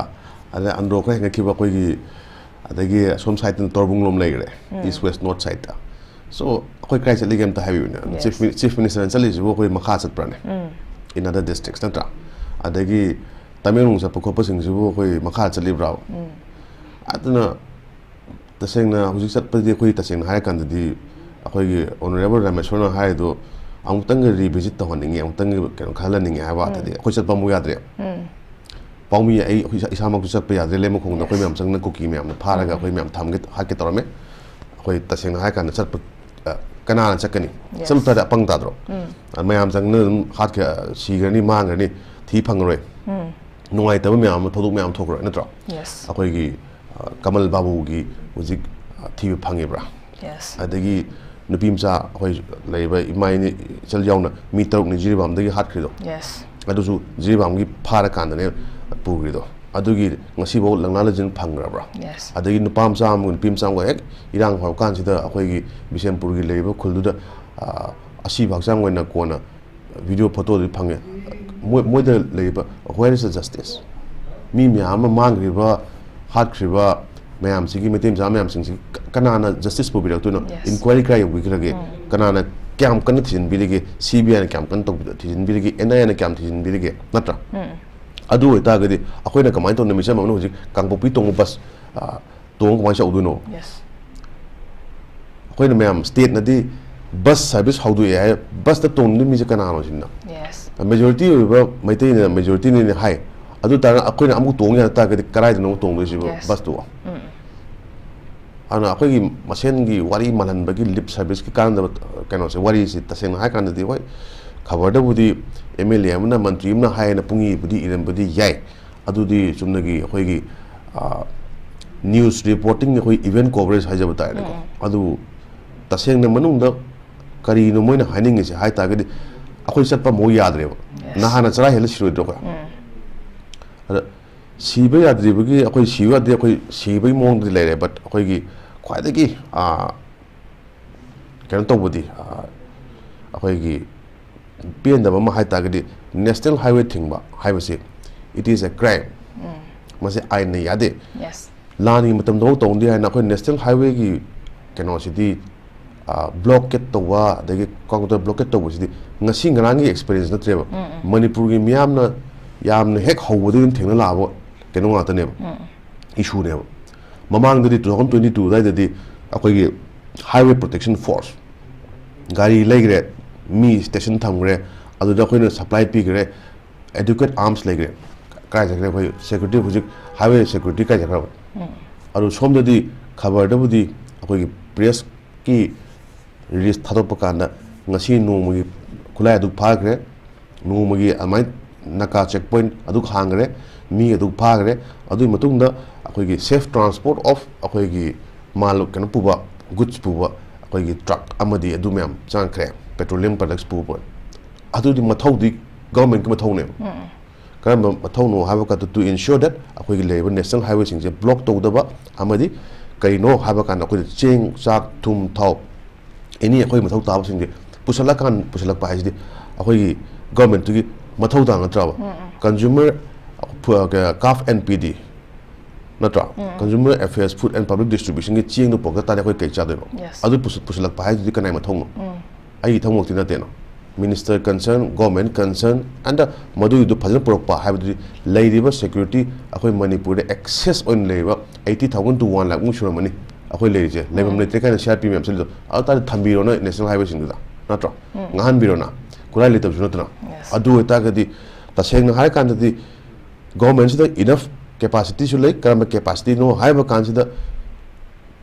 ꯑꯗꯩ ꯑꯟꯗ꯭ꯔꯣ ꯈꯔ ꯍꯦꯟꯒꯠꯈꯤꯕ ꯑꯩꯈꯣꯏꯒꯤ, ꯑꯗꯒꯤ ꯑꯁꯣꯝ ꯁꯥꯏꯠꯇꯅ ꯇꯣꯔꯕꯨꯡꯂꯣꯝ ꯂꯩꯈ꯭ꯔꯦ, ꯎꯝ꯫ East West North side꯫ So, ꯑꯩꯈꯣꯏ ꯀꯥꯏ ꯆꯠꯂꯤꯒꯦ ꯑꯝꯇ ꯍꯥꯏꯕꯤꯌꯨꯅꯦ꯫ Yes. Chief Min-, Chief Minister ꯅ ꯆꯠꯂꯤꯁꯤꯕꯨ ꯑꯩꯈꯣꯏ ꯃꯈꯥ ꯆꯠꯄ꯭ꯔꯥꯅꯦ? ꯎꯝ꯫ In other districts ꯅꯠꯇ꯭ꯔꯥ? ꯑꯗꯒꯤ ꯇꯃꯦꯡꯂꯣꯡ ꯆꯠꯄ ꯈꯣꯠꯄꯁꯤꯡꯁꯤꯕꯨ ꯑꯩꯈꯣꯏ ꯃꯈꯥ ꯆꯠꯂꯤꯕ꯭ꯔꯥꯕ? ꯎꯝ꯫ ꯑꯗꯨꯅ ꯇꯁꯦꯡꯅ ꯍꯧꯖꯤꯛ ꯆꯠꯄꯗꯤ ꯑꯩꯈꯣꯏ ꯇꯁꯦꯡꯅ ꯍꯥꯏꯔꯀꯥꯟꯗꯗꯤ ꯑꯩꯈꯣꯏꯒꯤ Honourable ꯔꯥꯃꯦꯁꯣꯔꯅ ꯍꯥꯏꯗꯣ ꯑꯃꯨꯛꯇꯪꯒ revisit ꯇꯧꯍꯟꯅꯤꯡꯉꯤ, ꯑꯃꯨꯛꯇꯪꯒ ꯀꯩꯅꯣ ꯈꯜꯍꯟꯅꯤꯡꯉꯤ ꯍꯥꯏꯕ ꯋꯥꯗꯗꯤ ꯎꯝ꯫ ꯑꯩꯈꯣꯏ ꯆꯠꯄ ꯑꯃꯨꯛ ꯌꯥꯗ꯭ꯔꯦ꯫ ꯎꯝ꯫ ꯄꯥꯎꯃꯤ ꯑꯩ, ꯑꯩꯈꯣꯏ ꯏꯁꯥ-, ꯏꯁꯥꯃꯛꯁꯨ ꯆꯠꯄ ꯌꯥꯗ꯭ꯔꯦ꯫ ꯂꯩꯃꯈꯣꯡꯗ ꯑꯩꯈꯣꯏ Yes. ꯃꯌꯥꯝ ꯆꯪꯅ ꯀꯨꯀꯤ ꯃꯌꯥꯝꯅ ꯐꯥꯔꯒ ꯎꯝ꯫ ꯑꯩꯈꯣꯏ ꯃꯌꯥꯝ ꯊꯝꯒꯦ, ꯍꯥꯠꯀꯦ ꯇꯧꯔꯝꯃꯦ꯫ ꯑꯩꯈꯣꯏ ꯇꯁꯦꯡꯅ ꯍꯥꯏꯔꯀꯥꯟꯗ ꯆꯠꯄ, ꯑ, ꯀꯅꯥꯅ ꯆꯠꯀꯅꯤ? Yes. ꯆꯠꯂꯨ ꯇꯥꯔꯗꯤ ꯑꯄꯪ ꯇꯥꯗ꯭ꯔꯣ? ꯎꯝ꯫ ꯑ, ꯃꯌꯥꯝ ꯆꯪꯅ ꯑꯗꯨꯝ ꯍꯥꯠꯀꯦ, ꯑ, ꯁꯤꯈ꯭ꯔꯅꯤ, ꯃꯥꯡꯈ꯭ꯔꯅꯤ, ꯊꯤ ꯐꯪꯉꯔꯣꯏ꯫ ꯅꯨꯡꯉꯥꯏꯇꯕ ꯃꯌꯥꯝ ꯑꯃ, ꯊꯧꯗꯣꯛ ꯃꯌꯥꯝ ꯑꯃ ꯊꯣꯛꯈ꯭ꯔꯦ, ꯅꯠꯇ꯭ꯔꯣ? Yes. ꯑꯩꯈꯣꯏꯒꯤ, ꯑ, ꯀꯃꯜ ꯕꯥꯕꯨꯒꯤ ꯍꯧꯖꯤꯛ, ꯑ, ꯊꯤꯕ ꯐꯪꯉꯤꯕ꯭ꯔꯥ? Yes. ꯑꯗꯒꯤ ꯅꯨꯄꯤ ꯃꯆꯥ ꯑꯩꯈꯣꯏ ꯂꯩꯔꯤꯕ ꯏꯃꯥ ꯏꯅꯦ ꯏꯆꯜ ꯌꯥꯎꯅ ꯃꯤ ꯇꯔꯨꯛꯅꯤ ꯖꯤꯔꯤꯕꯥꯝꯗꯒꯤ ꯍꯥꯠꯈ꯭ꯔꯤꯗꯣ꯫ Yes. ꯑꯗꯨꯁꯨ ꯖꯤꯔꯤꯕꯥꯝꯒꯤ ꯐꯥꯔꯀꯥꯟꯗꯅꯦ ꯄꯨꯈ꯭ꯔꯤꯗꯣ꯫ ꯑꯗꯨꯒꯤ ꯉꯁꯤꯐꯥꯎ ꯂꯪꯂꯥ ꯂꯩꯖꯤꯟ ꯐꯪꯈ꯭ꯔꯕ꯭ꯔꯥ? Yes. ꯑꯗꯒꯤ ꯅꯨꯄꯥ ꯃꯆꯥ ꯑꯃꯒ ꯅꯨꯄꯤ ꯃꯆꯥ ꯑꯃꯒ ꯍꯦꯛ ꯏꯔꯥꯡ ꯍꯧꯔꯀꯥꯟꯁꯤꯗ ꯑꯩꯈꯣꯏꯒꯤ ꯕꯤꯁꯦꯝꯄꯨꯔꯒꯤ ꯂꯩꯔꯤꯕ ꯈꯨꯜꯗꯨꯗ, ꯑ, ꯑꯁꯤꯕ ꯍꯛꯆꯥꯡ ꯑꯣꯏꯅ ꯀꯣꯟꯅ video photo ꯗꯨ ꯐꯪꯉꯦ꯫ ꯃꯣꯏ, ꯃꯣꯏꯗ ꯂꯩꯔꯤꯕ where is the justice? ꯃꯤ ꯃꯌꯥꯝ ꯑꯃ ꯃꯥꯡꯈ꯭ꯔꯤꯕ, ꯍꯥꯠꯈ꯭ꯔꯤꯕ ꯃꯌꯥꯝꯁꯤꯒꯤ, ꯃꯩꯇꯩ ꯃꯆꯥ ꯃꯌꯥꯝꯁꯤꯡꯁꯤ ꯀ-, ꯀꯅꯥꯅ justice ꯄꯨꯕꯤꯔꯛꯇꯣꯏꯅꯣ? Yes. Inquiry ꯀꯥꯏ ꯌꯧꯕꯤꯈ꯭ꯔꯒꯦ? ꯀꯅꯥꯅ ꯀꯌꯥꯝ ꯀꯟꯅ ꯊꯤꯖꯤꯟꯕꯤꯔꯤꯒꯦ? CBI ꯅ ꯀꯌꯥꯝ ꯀꯟꯅ ꯇꯧꯕꯤ-, ꯊꯤꯖꯤꯟꯕꯤꯔꯤꯒꯦ? NIA ꯅ ꯀꯌꯥꯝ ꯊꯤꯖꯤꯟꯕꯤꯔꯤꯒꯦ? ꯅꯠꯇ꯭ꯔꯥ? ꯑꯗꯨ ꯑꯣꯏꯇꯥꯔꯒꯗꯤ ꯑꯩꯈꯣꯏꯅ ꯀꯃꯥꯏꯅ ꯇꯧꯅ ꯃꯤꯆꯝ ꯑꯃꯅ ꯍꯧꯖꯤꯛ ꯀꯥꯡꯄꯣꯛꯄꯤ ꯇꯣꯡꯕ bus, ꯑ, ꯇꯣꯡꯉ ꯀꯃꯥꯏꯅ ꯆꯠꯍꯧꯗꯣꯏꯅꯣ? Yes. ꯑꯩꯈꯣꯏꯅ ꯃꯌꯥꯝ, state ꯅꯗꯤ bus service ꯍꯧꯗꯣꯛꯑꯦ ꯍꯥꯏ, bus ꯇ ꯇꯣꯡꯗꯣꯏ ꯃꯤꯁꯦ ꯀꯅꯥꯅꯣ ꯁꯤꯅ? Yes. Majority ꯑꯣꯏꯕ ꯃꯩꯇꯩꯅ majority ꯅꯤꯅ ꯍꯥꯏ꯫ ꯑꯗꯨ ꯇꯥꯔꯒ ꯑꯩꯈꯣꯏꯅ ꯑꯃꯨꯛ ꯇꯣꯡ ꯌꯥ ꯇꯥꯔꯒꯗꯤ ꯀꯗꯥꯏꯗꯅꯣ ꯑꯃꯨꯛ ꯇꯣꯡꯗꯣꯏꯁꯤꯕꯣ, Yes. bus two? ꯑꯗꯨꯅ ꯑꯩꯈꯣꯏꯒꯤ ꯃꯁꯦꯟꯒꯤ ꯋꯥꯔꯤ ꯃꯥꯜꯍꯟꯕꯒꯤ lip service ꯀꯤ ꯀꯥꯟꯅꯗꯕ ꯀꯩꯅꯣꯁꯦ, ꯋꯥꯔꯤꯁꯤ ꯇꯁꯦꯡꯅ ꯍꯥꯏꯔꯀꯥꯟꯗꯗꯤ, ꯍꯣꯏ, ꯈꯕꯔꯗꯕꯨꯗꯤ MLA ꯑꯃꯅ, ꯃꯟꯇ꯭ꯔꯤ ꯑꯃꯅ ꯍꯥꯏꯌꯦꯅ ꯄꯨꯡꯏꯕꯨꯗꯤ ꯏꯔꯝꯕꯗꯤ ꯌꯥꯏ꯫ ꯑꯗꯨꯗꯤ ꯆꯨꯝꯅꯒꯤ ꯑꯩꯈꯣꯏꯒꯤ, ꯑ, news reporting, ꯑꯩꯈꯣꯏ event coverage ꯍꯥꯏꯖꯕ ꯇꯥꯔꯦꯅꯦꯀꯣ꯫ ꯑꯗꯨ ꯇꯁꯦꯡꯅ ꯃꯅꯨꯡꯗ ꯀꯔꯤꯅꯣ ꯃꯣꯏꯅ ꯍꯥꯏꯅꯤꯡꯉꯤꯁꯦ ꯍꯥꯏ ꯇꯥꯔꯒꯗꯤ, ꯑꯩꯈꯣꯏ ꯆꯠꯄ ꯑꯃꯨꯛ ꯌꯥꯗ꯭ꯔꯦꯕ꯫ Yes. ꯅꯍꯥꯟꯅ ꯆꯔꯥ ꯍꯦꯜꯂ ꯁꯤꯔꯣꯏꯗ꯭ꯔꯣ ꯑꯩꯈꯣꯏ? ꯑꯗ ꯁꯤꯕ ꯌꯥꯗ꯭ꯔꯤꯕꯒꯤ, ꯑꯩꯈꯣꯏ ꯁꯤꯕ ꯌꯥꯗꯦ, ꯑꯩꯈꯣꯏ ꯁꯤꯕꯒꯤ ꯃꯑꯣꯡꯗꯗꯤ ꯂꯩꯔꯦ, but ꯑꯩꯈꯣꯏꯒꯤ ꯈ꯭ꯋꯥꯏꯗꯒꯤ, ꯑ, ꯀꯩꯅꯣ ꯇꯧꯕꯗꯤ, ꯑ, ꯑꯩꯈꯣꯏꯒꯤ ꯄꯦꯟꯗꯕ ꯑꯃ ꯍꯥꯏ ꯇꯥꯔꯒꯗꯤ, national highway ꯊꯤꯡꯕ ꯍꯥꯏꯕꯁꯤ, it is a crime꯫ ꯃꯁꯤ ꯑꯥꯏꯟꯅ ꯌꯥꯗꯦ꯫ Yes. ꯂꯥꯟꯒꯤ ꯃꯇꯝꯗꯐꯥꯎ ꯇꯧꯅꯗꯦ ꯍꯥꯏꯅ ꯑꯩꯈꯣꯏ national highway ꯒꯤ ꯀꯩꯅꯣꯁꯤꯗꯤ, ꯑ, blockade ꯇꯧꯕ, ꯑꯗꯒꯤ ꯀꯥꯎꯟꯇꯔ blockade ꯇꯧꯕꯁꯤꯗꯤ ꯉꯁꯤ ꯉꯔꯥꯡꯒꯤ experience ꯅꯠꯇ꯭ꯔꯦꯕ꯫ ꯃꯅꯤꯄꯨꯔꯒꯤ ꯃꯤꯌꯥꯝꯅ ꯌꯥꯝꯅ ꯍꯦꯛ ꯍꯧꯕꯗꯒꯤ ꯑꯗꯨꯝ ꯊꯦꯡꯅ ꯂꯥꯛꯑꯕ ꯀꯩꯅꯣ ꯉꯥꯛꯇꯅꯦꯕ, issue ꯅꯦꯕ꯫ ꯃꯃꯥꯡꯗꯗꯤ two thousand twenty two ꯑꯗꯨꯋꯥꯏꯗꯗꯤ ꯑꯩꯈꯣꯏꯒꯤ highway protection force ꯒꯥꯔꯤ ꯂꯩꯈ꯭ꯔꯦ, ꯃꯤ station ꯊꯝꯈ꯭ꯔꯦ, ꯑꯗꯨꯗ ꯑꯩꯈꯣꯏꯅ supply ꯄꯤꯈ꯭ꯔꯦ, adequate arms ꯂꯩꯈ꯭ꯔꯦ꯫ ꯀꯥꯏ ꯆꯠꯈ꯭ꯔꯦ ꯑꯩꯈꯣꯏ security, ꯍꯧꯖꯤꯛ highway security ꯀꯥꯏ ꯆꯠꯈ꯭ꯔꯕ? ꯑꯗꯨ ꯁꯣꯝꯗꯗꯤ ꯈꯕꯔꯗꯕꯨꯗꯤ ꯑꯩꯈꯣꯏꯒꯤ press ꯀꯤ release ꯊꯥꯗꯣꯛꯄ ꯀꯥꯟꯗ ꯉꯁꯤ ꯅꯣꯡꯃꯒꯤ ꯈꯨꯠꯂꯥꯏ ꯑꯗꯨ ꯐꯥꯈ꯭ꯔꯦ, ꯅꯣꯡꯃꯒꯤ ꯑꯗꯨꯃꯥꯏꯅ ꯅꯥꯀꯥ check point ꯑꯗꯨ ꯍꯥꯡꯈ꯭ꯔꯦ, ꯃꯤ ꯑꯗꯨ ꯐꯥꯈ꯭ꯔꯦ꯫ ꯑꯗꯨꯒꯤ ꯃꯇꯨꯡꯗ ꯑꯩꯈꯣꯏꯒꯤ safe transport of ꯑꯩꯈꯣꯏꯒꯤ ꯃꯥꯜ ꯀꯩꯅꯣ ꯄꯨꯕ, goods ꯄꯨꯕ ꯑꯩꯈꯣꯏꯒꯤ truck ꯑꯃꯗꯤ ꯑꯗꯨ ꯃꯌꯥꯝ ꯆꯪꯉꯛꯈ꯭ꯔꯦ, petroleum products ꯄꯨꯕ꯫ ꯑꯗꯨꯗꯤ ꯃꯊꯧꯗꯤ governmentꯀꯤ ꯃꯊꯧꯅꯦꯕ꯫ ꯀꯔꯝꯕ ꯃꯊꯧꯅꯣ ꯍꯥꯏꯕ ꯀꯥꯟꯗ, to ensure that ꯑꯩꯈꯣꯏꯒꯤ ꯂꯩꯔꯤꯕ national highwayꯁꯤꯡꯁꯦ block ꯇꯧꯗꯕ ꯑꯃꯗꯤ ꯀꯔꯤꯅꯣ ꯍꯥꯏꯕ ꯀꯥꯟꯗ ꯑꯩꯈꯣꯏꯅ ꯆꯦꯡ, ꯆꯥꯛ, ꯊꯨꯝ, ꯊꯥꯎ, any ꯑꯩꯈꯣꯏ ꯃꯊꯧ ꯇꯥꯕꯁꯤꯡꯁꯦ ꯄꯨꯁꯜꯂꯀꯥꯟ, ꯄꯨꯁꯜꯂꯛꯄ ꯍꯥꯏꯁꯤꯗꯤ ꯑꯩꯈꯣꯏꯒꯤ governmentꯇꯨꯒꯤ ꯃꯊꯧ ꯇꯥ ꯅꯠꯇ꯭ꯔꯕ? Consumer, ꯐ-, ꯀ-, CAF and PD ꯅꯠꯇ꯭ꯔꯥ? Consumer Affairs, Food and Public Distributionꯒꯤ ꯆꯦꯡꯗꯣ ꯄꯨꯔꯛꯇ ꯇꯥꯔꯗꯤ ꯑꯩꯈꯣꯏ ꯀꯩ ꯆꯥꯗꯣꯏꯅꯣ? Yes. ꯑꯗꯨ ꯄꯨꯁ-, ꯄꯨꯁꯜꯂꯛꯄ ꯍꯥꯏꯗꯨꯗꯤ ꯀꯅꯥꯏ ꯃꯊꯧꯅꯣ? ꯑꯩꯒꯤ ꯊꯧꯃꯛꯇꯤ ꯅꯠꯇꯦꯅ꯫ Minister concern, government concern, and ꯃꯗꯨꯒꯤꯗꯨ ꯐꯖꯅ ꯄꯨꯔꯛꯄ ꯍꯥꯏꯕꯗꯨꯗꯤ ꯂꯩꯔꯤꯕ security, ꯑꯩꯈꯣꯏ ꯃꯅꯤꯄꯨꯔꯗ access ꯑꯣꯏꯅ ꯂꯩꯔꯤꯕ eighty thousand to one lakh ꯃꯨꯛ ꯁꯨꯔꯝꯃꯅꯤ ꯑꯩꯈꯣꯏ ꯂꯩꯔꯤꯁꯦ꯫ ꯂꯩꯐꯝ ꯂꯩꯇ꯭ꯔꯦ ꯀꯥꯏꯅ CRP ꯃꯌꯥꯝ ꯆꯠꯂꯤꯗꯣ, ꯑꯗꯨ ꯇꯥꯔꯗꯤ ꯊꯝꯕꯤꯔꯣꯅ national highwayꯁꯤꯡꯗꯨꯗ, ꯅꯠꯇ꯭ꯔꯣ? ꯉꯥꯍꯟꯕꯤꯔꯣꯅ, ꯈꯨꯠꯂꯥꯏ ꯂꯩꯇꯕꯁꯨ ꯅꯠꯇꯅ꯫ Yes. ꯑꯗꯨ ꯑꯣꯏꯇꯥꯔꯒꯗꯤ ꯇꯁꯦꯡꯅ ꯍꯥꯏꯔꯀꯥꯟꯗꯗꯤ governmentꯁꯤꯗ enough capacityꯁꯨ ꯂꯩ꯫ ꯀꯔꯝꯕ capacityꯅꯣ ꯍꯥꯏꯕ ꯀꯥꯟꯁꯤꯗ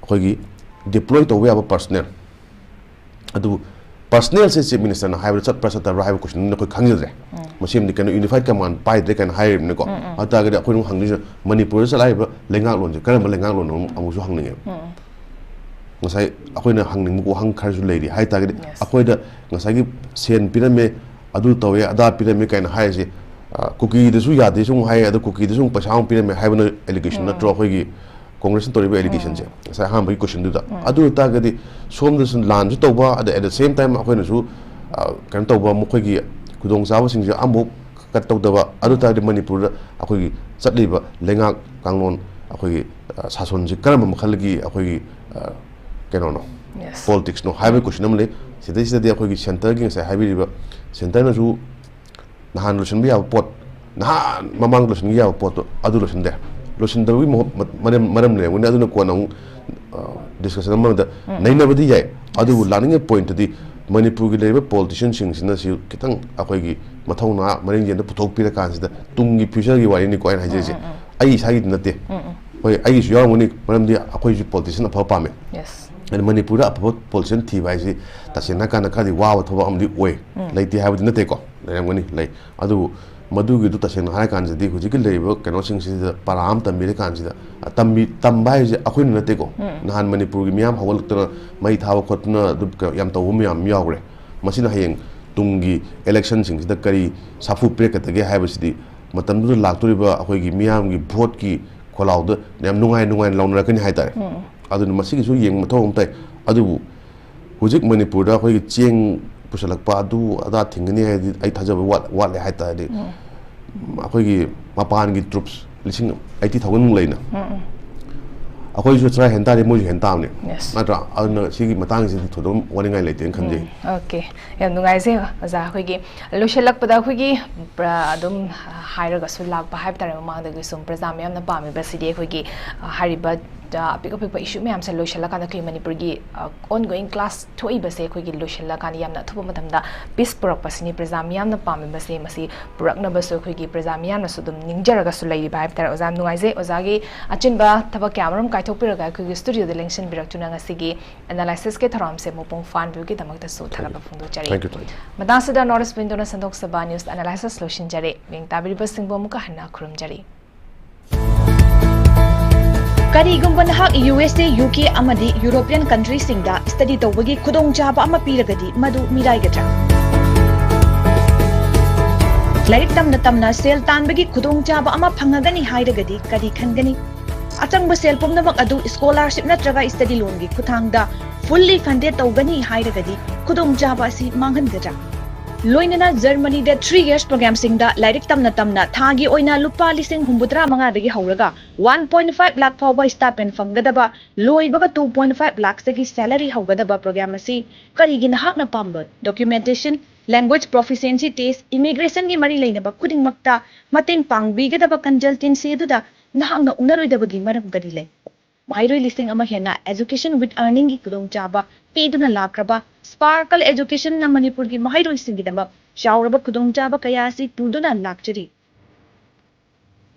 ꯑꯩꯈꯣꯏꯒꯤ deploy ꯇꯧꯕ ꯌꯥꯕ personnel, ꯑꯗꯨꯕꯨ personnelꯁꯦ Chief Ministerꯅ ꯍꯥꯏꯕꯗ ꯆꯠꯄ꯭ꯔꯥ ꯆꯠꯇꯕ꯭ꯔꯥ ꯍꯥꯏꯕ questionꯗꯨ ꯑꯩꯈꯣꯏ ꯈꯪꯖꯗ꯭ꯔꯦ꯫ ꯃꯁꯤꯃꯗꯤ ꯀꯩꯅꯣ unified command ꯄꯥꯏꯗ꯭ꯔꯦ ꯀꯥꯏꯅ ꯍꯥꯏꯔꯤꯕꯅꯤꯀꯣ꯫ ꯑꯗꯨ ꯇꯥꯔꯒꯗꯤ ꯑꯩꯈꯣꯏꯅ ꯑꯃꯨꯛ ꯍꯪꯗꯣꯏꯁꯦ, ꯃꯅꯤꯄꯨꯔꯗ ꯆꯠꯂꯛꯏꯕ ꯂꯩꯉꯥꯛꯂꯣꯟꯁꯦ ꯀꯔꯝꯕ ꯂꯩꯉꯥꯛꯂꯣꯟꯅꯣ ꯑꯃꯨꯛꯁꯨ ꯍꯪꯅꯤꯡꯉꯦꯕ꯫ ꯉꯁꯥꯏ ꯑꯩꯈꯣꯏꯅ ꯍꯪꯅꯤꯡꯕ ꯋꯥꯍꯪ ꯈꯔꯁꯨ ꯂꯩꯔꯤ ꯍꯥꯏ ꯇꯥꯔꯒꯗꯤ, Yes. ꯑꯩꯈꯣꯏꯗ ꯉꯁꯥꯏꯒꯤ ꯁꯦꯟ ꯄꯤꯔꯝꯃꯦ, ꯑꯗꯨ ꯇꯧꯋꯦ, ꯑꯗꯥ ꯄꯤꯔꯝꯃꯦ ꯀꯥꯏꯅ ꯍꯥꯏꯔꯤꯁꯦ, ꯑ, ꯀꯨꯀꯤꯗꯁꯨ ꯌꯥꯗꯦꯁꯨ ꯑꯃꯨꯛ ꯍꯥꯏ, ꯑꯗꯣ ꯀꯨꯀꯤꯗꯁꯨ ꯑꯃꯨꯛ ꯄꯩꯁꯥ ꯑꯃꯨꯛ ꯄꯤꯔꯝꯃꯦ ꯍꯥꯏꯕꯅ allegation ꯅꯠꯇ꯭ꯔꯣ ꯑꯩꯈꯣꯏꯒꯤ Congressꯅ ꯇꯧꯔꯤꯕ allegationꯁꯦ? ꯉꯁꯥꯏ ꯑꯍꯥꯟꯕꯒꯤ questionꯗꯨꯗ꯫ ꯑꯗꯨ ꯑꯣꯏꯇꯥꯔꯒꯗꯤ ꯁꯣꯝꯗꯁꯨ ꯂꯥꯟꯁꯨ ꯇꯧꯕ, ꯑꯗ at the same time ꯑꯩꯈꯣꯏꯅꯁꯨ, ꯑ, ꯀꯩꯅꯣ ꯇꯧꯕ, ꯃꯈꯣꯏꯒꯤ ꯈꯨꯗꯣꯡꯆꯥꯕꯁꯤꯡꯁꯦ ꯑꯃꯨꯛ cut ꯇꯧꯗꯕ, ꯑꯗꯨ ꯑꯣꯏꯇꯥꯔꯒꯗꯤ ꯃꯅꯤꯄꯨꯔꯗ ꯑꯩꯈꯣꯏꯒꯤ ꯆꯠꯂꯤꯕ ꯂꯩꯉꯥꯛ ꯀꯥꯡꯂꯣꯟ, ꯑꯩꯈꯣꯏꯒꯤ, ꯑ, ꯁꯥꯁꯣꯟꯁꯤ ꯀꯔꯝꯕ ꯃꯈꯜꯒꯤ ꯑꯩꯈꯣꯏꯒꯤ, ꯑ, ꯀꯩꯅꯣꯅꯣ, Yes. politicsꯅꯣ ꯍꯥꯏꯕꯒꯤ question ꯑꯃ ꯂꯩ꯫ ꯁꯤꯗꯩꯁꯤꯗꯗꯤ ꯑꯩꯈꯣꯏꯒꯤ centreꯒꯤ ꯉꯁꯥꯏ ꯍꯥꯏꯕꯤꯔꯤꯕ, centreꯅꯁꯨ ꯅꯍꯥꯟ ꯂꯣꯏꯁꯤꯟꯕ ꯌꯥꯕ ꯄꯣꯠ, ꯅꯍꯥꯟ ꯃꯃꯥꯡꯗ ꯂꯣꯏꯁꯤꯟꯕ ꯌꯥꯕ ꯄꯣꯠꯇꯣ ꯑꯗꯨ ꯂꯣꯏꯁꯤꯟꯗꯦ꯫ ꯂꯣꯏꯁꯤꯟꯗꯕꯒꯤ ꯃꯍꯨꯠ-, ꯃ-, ꯃꯔꯝ, ꯃꯔꯝ ꯂꯩꯔꯝꯒꯅꯤ, ꯑꯗꯨꯅ ꯀꯣꯟꯅ ꯑꯃꯨꯛ, ꯑ, discussion ꯑꯃꯗ ꯅꯩꯅꯕꯗꯤ ꯌꯥꯏ꯫ ꯑꯗꯨꯕꯨ ꯂꯥꯛꯅꯤꯡꯉꯤꯕ pointꯇꯨꯗꯤ ꯃꯅꯤꯄꯨꯔꯒꯤ ꯂꯩꯔꯤꯕ politicianꯁꯤꯡꯁꯤꯅ ꯁꯤ ꯈꯤꯇꯪ ꯑꯩꯈꯣꯏꯒꯤ ꯃꯊꯧꯅꯥ ꯃꯔꯤꯡꯖꯦꯜꯗ ꯄꯨꯊꯣꯛꯄꯤꯔꯀꯥꯟꯁꯤꯗ ꯇꯨꯡꯒꯤ futureꯒꯤ ꯋꯥꯔꯤꯅꯤꯀꯣ ꯑꯩꯅ ꯍꯥꯏꯖꯔꯤꯁꯦ꯫ ꯑꯩ ꯏꯁꯥꯒꯤꯗꯤ ꯅꯠꯇꯦ꯫ ꯍꯣꯏ, ꯑꯩꯒꯤꯁꯨ ꯌꯥꯎꯔꯝꯒꯅꯤ, ꯃꯔꯝꯗꯤ ꯑꯩꯈꯣꯏꯁꯨ politician ꯑꯐꯕ ꯄꯥꯝꯃꯦ꯫ Yes. ꯑꯗꯨ ꯃꯅꯤꯄꯨꯔꯗ ꯑꯐꯕ politician ꯊꯤꯕ ꯍꯥꯏꯁꯤ ꯇꯁꯦꯡꯅ ꯀꯥꯟꯗ ꯈꯔꯗꯤ ꯋꯥꯕ ꯊꯕꯛ ꯑꯃꯗꯤ ꯑꯣꯏ꯫ ꯂꯩꯇꯦ ꯍꯥꯏꯕꯗꯤ ꯅꯠꯇꯦꯀꯣ, ꯂꯩꯔꯝꯒꯅꯤ, ꯂꯩ꯫ ꯑꯗꯨꯕꯨ ꯃꯗꯨꯒꯤꯗꯨ ꯇꯁꯦꯡꯅ ꯍꯥꯏꯔ ꯀꯥꯟꯁꯤꯗꯗꯤ ꯍꯧꯖꯤꯛꯀꯤ ꯂꯩꯔꯤꯕ ꯀꯩꯅꯣꯁꯤꯡꯁꯤꯗ ꯄꯔꯥ ꯑꯃ ꯇꯝꯕꯤꯔ ꯀꯥꯟꯁꯤꯗ, ꯇꯝꯕꯤ ꯇꯝꯕ ꯍꯥꯏꯁꯦ ꯑꯩꯈꯣꯏꯅ ꯅꯠꯇꯦꯀꯣ꯫ ꯅꯍꯥꯟ ꯃꯅꯤꯄꯨꯔꯒꯤ ꯃꯤꯌꯥꯝ ꯍꯧꯒꯠꯂꯛꯇꯅ ꯃꯩ ꯊꯥꯕ ꯈꯣꯠꯇꯅ ꯑꯗꯨ ꯀ- ꯌꯥꯝ ꯇꯧꯕ ꯃꯌꯥꯝ ꯌꯥꯎꯈ꯭ꯔꯦ꯫ ꯃꯁꯤꯅ ꯍꯌꯦꯡ ꯇꯨꯡꯒꯤ ꯏꯂꯦꯛꯁꯟꯁꯤꯡꯁꯤꯗ ꯀꯔꯤ ꯁꯥꯐꯨ ꯄꯤꯔꯛꯀꯗꯒꯦ ꯍꯥꯏꯕꯁꯤꯗꯤ ꯃꯇꯝꯗꯨꯗ ꯂꯥꯛꯇꯣꯔꯤꯕ ꯑꯩꯈꯣꯏꯒꯤ ꯃꯤꯌꯥꯝꯒꯤ ꯚꯣꯠꯀꯤ ꯈꯣꯜꯂꯥꯎꯗ ꯌꯥꯝ ꯅꯨꯡꯉꯥꯏ ꯅꯨꯡꯉꯥꯏꯅ ꯂꯥꯎꯅꯔꯛꯀꯅꯤ ꯍꯥꯏꯇꯥꯔꯦ꯫ ꯑꯗꯨꯅ ꯃꯁꯤꯒꯤꯁꯨ ꯌꯦꯡꯕ ꯃꯊꯧ ꯑꯃ ꯇꯥꯏ꯫ ꯑꯗꯨꯕꯨ ꯍꯧꯖꯤꯛ ꯃꯅꯤꯄꯨꯔꯗ ꯑꯩꯈꯣꯏꯒꯤ ꯆꯦꯡ ꯄꯨꯁꯜꯂꯛꯄ ꯑꯗꯨ ꯑꯗꯥ ꯊꯤꯡꯒꯅꯤ ꯍꯥꯏꯗꯤ ꯑꯩ ꯊꯥꯖꯕ ꯋꯥꯠ- ꯋꯥꯠꯂꯦ ꯍꯥꯏꯇꯥꯔꯗꯤ꯫ ꯑꯩꯈꯣꯏꯒꯤ ꯃꯄꯥꯟꯒꯤ ꯇ꯭ꯔꯨꯞꯁ ꯂꯤꯁꯤꯡ ꯑꯩꯠꯇꯤ ꯊꯥꯎꯖꯟꯃꯨꯛ ꯂꯩꯅ, ꯑꯩꯈꯣꯏꯁꯨ ꯆꯔꯥ ꯍꯦꯟ ꯇꯥꯔꯗꯤ ꯃꯣꯏꯁꯨ ꯍꯦꯟ ꯇꯥꯕꯅꯤ꯫ ꯅꯠꯇ꯭ꯔꯥ? ꯑꯗꯨꯅ ꯁꯤꯒꯤ ꯃꯇꯥꯡꯁꯤꯗꯤ ꯊꯣꯏꯗꯣꯛ ꯋꯥꯅꯤꯡꯉꯥꯏ ꯂꯩꯇꯦꯅ ꯈꯟꯖꯩ꯫ ꯑꯣꯀꯦ꯫ ꯌꯥꯝ ꯅꯨꯡꯉꯥꯏꯖꯩ ꯑꯣꯖꯥ꯫ ꯑꯩꯈꯣꯏꯒꯤ ꯂꯣꯏꯁꯤꯜꯂꯛꯄꯗ ꯑꯩꯈꯣꯏꯒꯤ ꯄ꯭ꯔ- ꯑꯗꯨꯝ ꯍꯥꯏꯔꯒꯁꯨ ꯂꯥꯛꯄ ꯍꯥꯏꯕ ꯇꯥꯔꯦ, ꯃꯃꯥꯡꯗꯒꯤ ꯁꯨꯝ ꯄ꯭ꯔꯖꯥ ꯃꯤꯌꯥꯝꯅ ꯄꯥꯝꯃꯤꯕꯁꯤꯗꯤ ꯑꯩꯈꯣꯏꯒꯤ ꯍꯥꯏꯔꯤꯕ ꯑꯄꯤꯛ ꯑꯄꯤꯛꯄ ꯏꯁꯨ ꯃꯌꯥꯝꯁꯦ ꯂꯣꯏꯁꯤꯜꯂꯀꯥꯟꯗ ꯑꯩꯈꯣꯏ ꯃꯅꯤꯄꯨꯔꯒꯤ ꯑꯣꯟ ꯒꯣꯋꯤꯡ ꯀ꯭ꯂꯥꯁ ꯊꯣꯛꯏꯕꯁꯦ ꯑꯩꯈꯣꯏꯒꯤ ꯂꯣꯏꯁꯤꯜꯂꯀꯥꯟꯗ ꯌꯥꯝꯅ ꯑꯊꯨꯕ ꯃꯇꯝꯗ ꯄꯤꯁ ꯄꯨꯔꯛꯄꯁꯤꯅꯤ ꯄ꯭ꯔꯖꯥ ꯃꯤꯌꯥꯝꯅ ꯄꯥꯝꯃꯤꯕꯁꯦ꯫ ꯃꯁꯤ ꯄꯨꯔꯛꯅꯕꯁꯨ ꯑꯩꯈꯣꯏꯒꯤ ꯄ꯭ꯔꯖꯥ ꯃꯤꯌꯥꯝꯅꯁꯨ ꯑꯗꯨꯝ ꯅꯤꯡꯖꯔꯒꯁꯨ ꯂꯩꯔꯤꯕ ꯍꯥꯏꯕ ꯇꯥꯔꯦ꯫ ꯑꯣꯖꯥ, ꯌꯥꯝ ꯅꯨꯡꯉꯥꯏꯖꯩ ꯑꯣꯖꯥꯒꯤ ꯑꯆꯤꯟꯕ ꯊꯕꯛ ꯀꯌꯥ ꯑꯃꯔꯣꯝ ꯀꯥꯏꯊꯣꯛꯄꯤꯔꯒ ꯑꯩꯈꯣꯏꯒꯤ ꯁ꯭ꯇꯨꯗꯤꯑꯣꯗ ꯂꯦꯡꯁꯤꯟꯕꯤꯔꯛꯇꯨꯅ ꯉꯁꯤꯒꯤ ꯑꯦꯅꯥꯂꯥꯏꯁꯤꯁꯀꯤ ꯊꯧꯔꯝꯁꯦ ꯃꯄꯨꯡ ꯐꯥꯍꯟꯕꯤꯕꯒꯤꯗꯃꯛꯇꯁꯨ ꯊꯥꯒꯠꯄ ꯐꯣꯡꯗꯣꯛꯆꯔꯤ꯫ Thank you, thank you. ꯃꯇꯥꯡꯁꯤꯗ ꯅꯣꯔꯠ ꯏꯁ ꯋꯤꯟꯗꯣꯅ ꯁꯟꯗꯣꯛꯆꯕ ꯅ꯭ꯌꯨꯁ ꯑꯦꯅꯥꯂꯥꯏꯁꯤꯁ ꯂꯣꯏꯁꯤꯟꯖꯔꯦ꯫ ꯃꯤꯡ ꯇꯥꯕꯤꯔꯤꯕꯁꯤꯡꯕꯨ ꯑꯃꯨꯛꯀ ꯍꯟꯅ ꯈꯨꯔꯨꯝꯖꯔꯤ꯫ ꯀꯔꯤꯒꯨꯝꯕ ꯅꯍꯥꯛ ꯌꯨ ꯑꯦꯁ ꯑꯦ, ꯌꯨ ꯀꯦ ꯑꯃꯗꯤ ꯌꯨꯔꯣꯄꯤꯌꯟ ꯀꯟꯇ꯭ꯔꯤꯁꯤꯡꯗ ꯁ꯭ꯇꯗꯤ ꯇꯧꯕꯒꯤ ꯈꯨꯗꯣꯡꯆꯥꯕ ꯑꯃ ꯄꯤꯔꯒꯗꯤ ꯃꯗꯨ ꯃꯤꯔꯥꯏꯒꯗ꯭ꯔꯥ? ꯂꯥꯏꯔꯤꯛ ꯇꯝꯅ ꯇꯝꯅ ꯁꯦꯜ ꯇꯥꯟꯕꯒꯤ ꯈꯨꯗꯣꯡꯆꯥꯕ ꯑꯃ ꯐꯪꯉꯒꯅꯤ ꯍꯥꯏꯔꯒꯗꯤ ꯀꯔꯤ ꯈꯟꯒꯅꯤ? ꯑꯆꯪꯕ ꯁꯦꯜ ꯄꯨꯝꯅꯃꯛ ꯑꯗꯨ ꯁ꯭ꯀꯣꯂꯥꯔꯁꯤꯞ ꯅꯠꯇ꯭ꯔꯒ ꯁ꯭ꯇꯗꯤ ꯂꯣꯟꯒꯤ ꯈꯨꯠꯊꯥꯡꯗ ꯐꯨꯜꯂꯤ ꯐꯟꯗꯦꯗ ꯇꯧꯒꯅꯤ ꯍꯥꯏꯔꯒꯗꯤ ꯈꯨꯗꯣꯡꯆꯥꯕ ꯑꯁꯤ ꯃꯥꯡꯍꯟꯒꯗ꯭ꯔꯥ? ꯂꯣꯏꯅꯅ ꯖꯔꯃꯅꯤꯗ ꯊ꯭ꯔꯤ ꯌꯔꯁ ꯄ꯭ꯔꯣꯒ꯭ꯔꯥꯝꯁꯤꯡꯗ ꯂꯥꯏꯔꯤꯛ ꯇꯝꯅ ꯇꯝꯅ ꯊꯥꯒꯤ ꯑꯣꯏꯅ ꯂꯨꯄꯥ ꯂꯤꯁꯤꯡ ꯍꯨꯝꯐꯨꯇꯔꯥ ꯃꯉꯥꯗꯒꯤ ꯍꯧꯔꯒ ꯋꯥꯟ ꯄꯣꯏꯟꯠ ꯐꯥꯏꯚ ꯂꯥꯛ ꯐꯥꯎꯕ ꯁ꯭ꯇꯥꯏꯄꯦꯟ ꯐꯪꯒꯗꯕ, ꯂꯣꯏꯕꯒ ꯇꯨ ꯄꯣꯏꯟꯠ ꯐꯥꯏꯚ ꯂꯥꯛꯇꯒꯤ ꯁꯦꯂꯔꯤ ꯍꯧꯒꯗꯕ ꯄ꯭ꯔꯣꯒ꯭ꯔꯥꯝ ꯑꯁꯤ ꯀꯔꯤꯒꯤ ꯅꯍꯥꯛꯅ ꯄꯥꯝꯕ? ꯗꯣꯀ꯭ꯌꯨꯃꯦꯟꯇꯦꯁꯟ, ꯂꯦꯡꯒ꯭ꯋꯦꯖ ꯄ꯭ꯔꯣꯐꯤꯁꯤꯑꯦꯟꯁꯤ ꯇꯦꯁ, ꯏꯃꯤꯒ꯭ꯔꯦꯁꯟꯒꯤ ꯃꯔꯤ ꯂꯩꯅꯕ ꯈꯨꯗꯤꯡꯃꯛꯇ ꯃꯇꯦꯡ ꯄꯥꯡꯕꯤꯒꯗꯕ ꯀꯟꯁꯜꯇꯦꯟꯁꯤ ꯑꯗꯨꯗ ꯅꯍꯥꯛꯅ ꯎꯅꯔꯣꯏꯗꯕꯒꯤ ꯃꯔꯝ ꯀꯔꯤ ꯂꯩ? ꯃꯍꯩꯔꯣꯏ ꯂꯤꯁꯤꯡ ꯑꯃ ꯍꯦꯟꯅ ꯑꯦꯖꯨꯀꯦꯁꯟ ꯋꯤꯠ ꯑꯥꯔꯅꯤꯡꯒꯤ ꯈꯨꯗꯣꯡꯆꯥꯕ ꯄꯤꯗꯨꯅ ꯂꯥꯛꯈ꯭ꯔꯕ ꯁ꯭ꯄꯥꯔꯀꯜ ꯑꯦꯖꯨꯀꯦꯁꯟꯅ ꯃꯅꯤꯄꯨꯔꯒꯤ ꯃꯍꯩꯔꯣꯏꯁꯤꯡꯒꯤꯗꯃꯛ ꯆꯥꯎꯔꯕ ꯈꯨꯗꯣꯡꯆꯥꯕ ꯀꯌꯥ ꯑꯁꯤ ꯄꯨꯗꯨꯅ ꯂꯥꯛꯆꯔꯤ꯫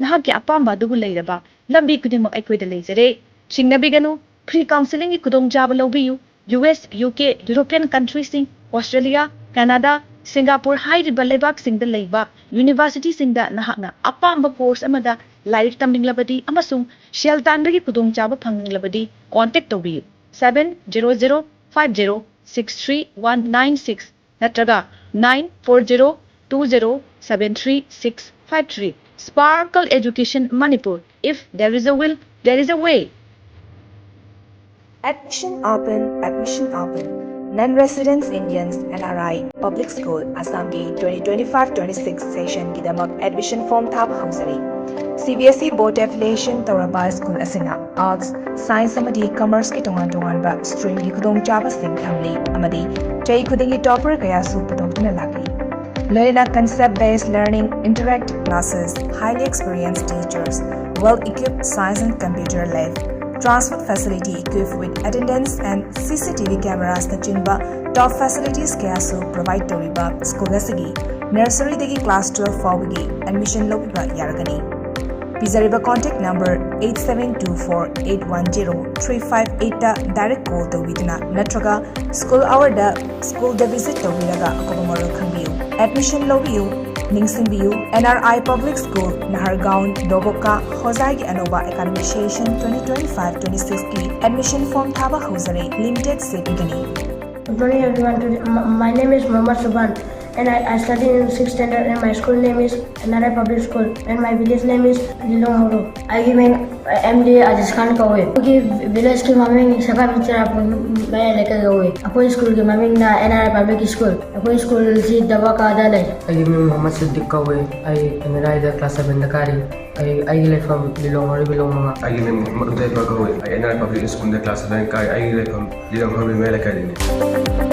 ꯅꯍꯥꯛꯀꯤ ꯑꯄꯥꯝꯕ ꯑꯗꯨꯕꯨ ꯂꯩꯔꯕ ꯂꯝꯕꯤ ꯈꯨꯗꯤꯡꯃꯛ ꯑꯩꯈꯣꯏꯗ ꯂꯩꯖꯔꯦ꯫ ꯆꯤꯡꯅꯕꯤꯒꯅꯨ, ꯐ꯭ꯔꯤ ꯀꯥꯎꯟꯁꯤꯂꯤꯡꯒꯤ ꯈꯨꯗꯣꯡꯆꯥꯕ ꯂꯧꯕꯤꯌꯨ꯫ U S, U K, European ꯀꯟꯇ꯭ꯔꯤꯁꯤꯡ, ꯑꯣꯁꯇ꯭ꯔꯦꯂꯤꯌꯥ, ꯀꯅꯥꯗꯥ, ꯁꯤꯡꯒꯥꯄꯨꯔ ꯍꯥꯏꯔꯤꯕ ꯂꯩꯕꯥꯛꯁꯤꯡꯗ ꯂꯩꯕ ꯌꯨꯅꯤꯚꯔꯁꯤꯇꯤꯁꯤꯡꯗ ꯅꯍꯥꯛꯅ ꯑꯄꯥꯝꯕ ꯀꯣꯔꯁ ꯑꯃꯗ ꯂꯥꯏꯔꯤꯛ ꯇꯝꯅꯤꯡꯂꯕꯗꯤ ꯑꯃꯁꯨꯡ ꯁꯦꯜ ꯇꯥꯟꯕꯒꯤ ꯈꯨꯗꯣꯡꯆꯥꯕ ꯐꯪꯅꯤꯡꯂꯕꯗꯤ, ꯀꯣꯟꯇꯦꯛ ꯇꯧꯕꯤꯌꯨ, seven zero zero five zero six three one nine six ꯅꯠꯇ꯭ꯔꯒ nine four zero two zero seven three six five three꯫ Sparkle Education Manipur. If there is a will, there is a way. Admission open, admission open. Non-residents Indians, N R I, Public School, Assam ꯒꯤ twenty twenty-five twenty-six session ꯒꯤꯗꯃꯛ admission form ꯊꯥꯕ ꯍꯧꯖꯔꯤ꯫ C B S E board affiliation ꯇꯧꯔꯕ school ꯑꯁꯤꯅ Arts, Science ꯑꯃꯗꯤ Commerce ꯀꯤ ꯇꯣꯉꯥꯟ ꯇꯣꯉꯥꯟꯕ stream ꯒꯤ ꯈꯨꯗꯣꯡꯆꯥꯕꯁꯤꯡ ꯊꯝꯂꯤ ꯑꯃꯗꯤ ꯆꯍꯤ ꯈꯨꯗꯤꯡꯒꯤ topper ꯀꯌꯥꯁꯨ ꯄꯨꯊꯣꯛꯇꯨꯅ ꯂꯥꯛꯂꯤ꯫ ꯂꯣꯏꯅꯅ concept based learning, interactive classes, highly experienced teachers, well equipped science and computer lab, transport facility equipped with attendance and C C T V cameras ꯅꯆꯤꯡꯕ top facilities ꯀꯌꯥꯁꯨ provide ꯇꯧꯔꯤꯕ school ꯑꯁꯤꯒꯤ nursery ꯗꯒꯤ class twelve ꯐꯥꯎꯕꯒꯤ admission ꯂꯧꯕꯤꯕ ꯌꯥꯔꯒꯅꯤ꯫ ꯄꯤꯖꯔꯤꯕ contact number eight seven two four eight one zero three five eight ꯗ direct call ꯇꯧꯕꯤꯗꯨꯅ ꯅꯠꯇ꯭ꯔꯒ school hour ꯗ school ꯗ visit ꯇꯧꯕꯤꯔꯒ ꯑꯀꯨꯞꯄ ꯃꯔꯣꯜ ꯈꯪꯕꯤꯌꯨ꯫ Admission ꯂꯧꯕꯤꯌꯨ꯫ ꯅꯤꯡꯁꯤꯡꯕꯤꯌꯨ, N R I Public School, Nahargaon, Doboka, ꯍꯣꯖꯥꯏꯒꯤ ꯑꯅꯧꯕ academic session twenty twenty-five twenty-six ꯀꯤ admission form ꯊꯥꯕ ꯍꯧꯖꯔꯦ꯫ Limited seat ꯄꯤꯒꯅꯤ꯫ Good morning, everyone. Today, m-, my name is Mohammad Suban, and I, I study in sixth standard, and my school name is N R I Public School, and my village name is Lilong Horo. ꯑꯩꯒꯤ ꯃꯤꯡ M D Aziz Khan ꯀꯧꯋꯦ꯫ ꯑꯩꯈꯣꯏꯒꯤ village ꯀꯤ ꯃꯃꯤꯡ ꯁꯀꯥꯕꯤ ꯆꯤꯔꯥꯄꯨ ꯃꯌꯥꯏ ꯂꯩꯀꯥꯏ ꯀꯧꯋꯦ꯫ ꯑꯩꯈꯣꯏ school ꯒꯤ ꯃꯃꯤꯡꯅ N R I Public School꯫ ꯑꯩꯈꯣꯏ school ꯁꯤ ꯗꯕꯀꯥꯗ ꯂꯩ꯫ ꯑꯩꯒꯤ ꯃꯤꯡ ꯃꯣꯍꯝꯃꯗ ꯁꯤꯗꯤꯛ ꯀꯧꯋꯦ꯫ ꯑꯩ N R I the class seven ꯗ ꯀꯥꯔꯤ꯫ ꯑꯩ, ꯑꯩꯒꯤ ꯂꯩꯐꯝ ꯂꯤꯂꯣꯡ ꯃꯔꯤ ꯕꯤꯂꯣꯡ ꯃꯉꯥ꯫ ꯑꯩꯒꯤ ꯃꯤꯡ ꯃꯣꯍꯝꯃꯗ ꯎꯗꯥꯏꯐ ꯀꯧꯋꯦ꯫ ꯑꯩ N R I Public School the class seven ꯀꯥꯏ꯫ ꯑꯩꯒꯤ ꯂꯩꯐꯝ ꯂꯤꯂꯣꯡ ꯍꯔꯕꯤ ꯃꯌꯥꯏ ꯂꯩꯀꯥꯏꯗꯅꯤ꯫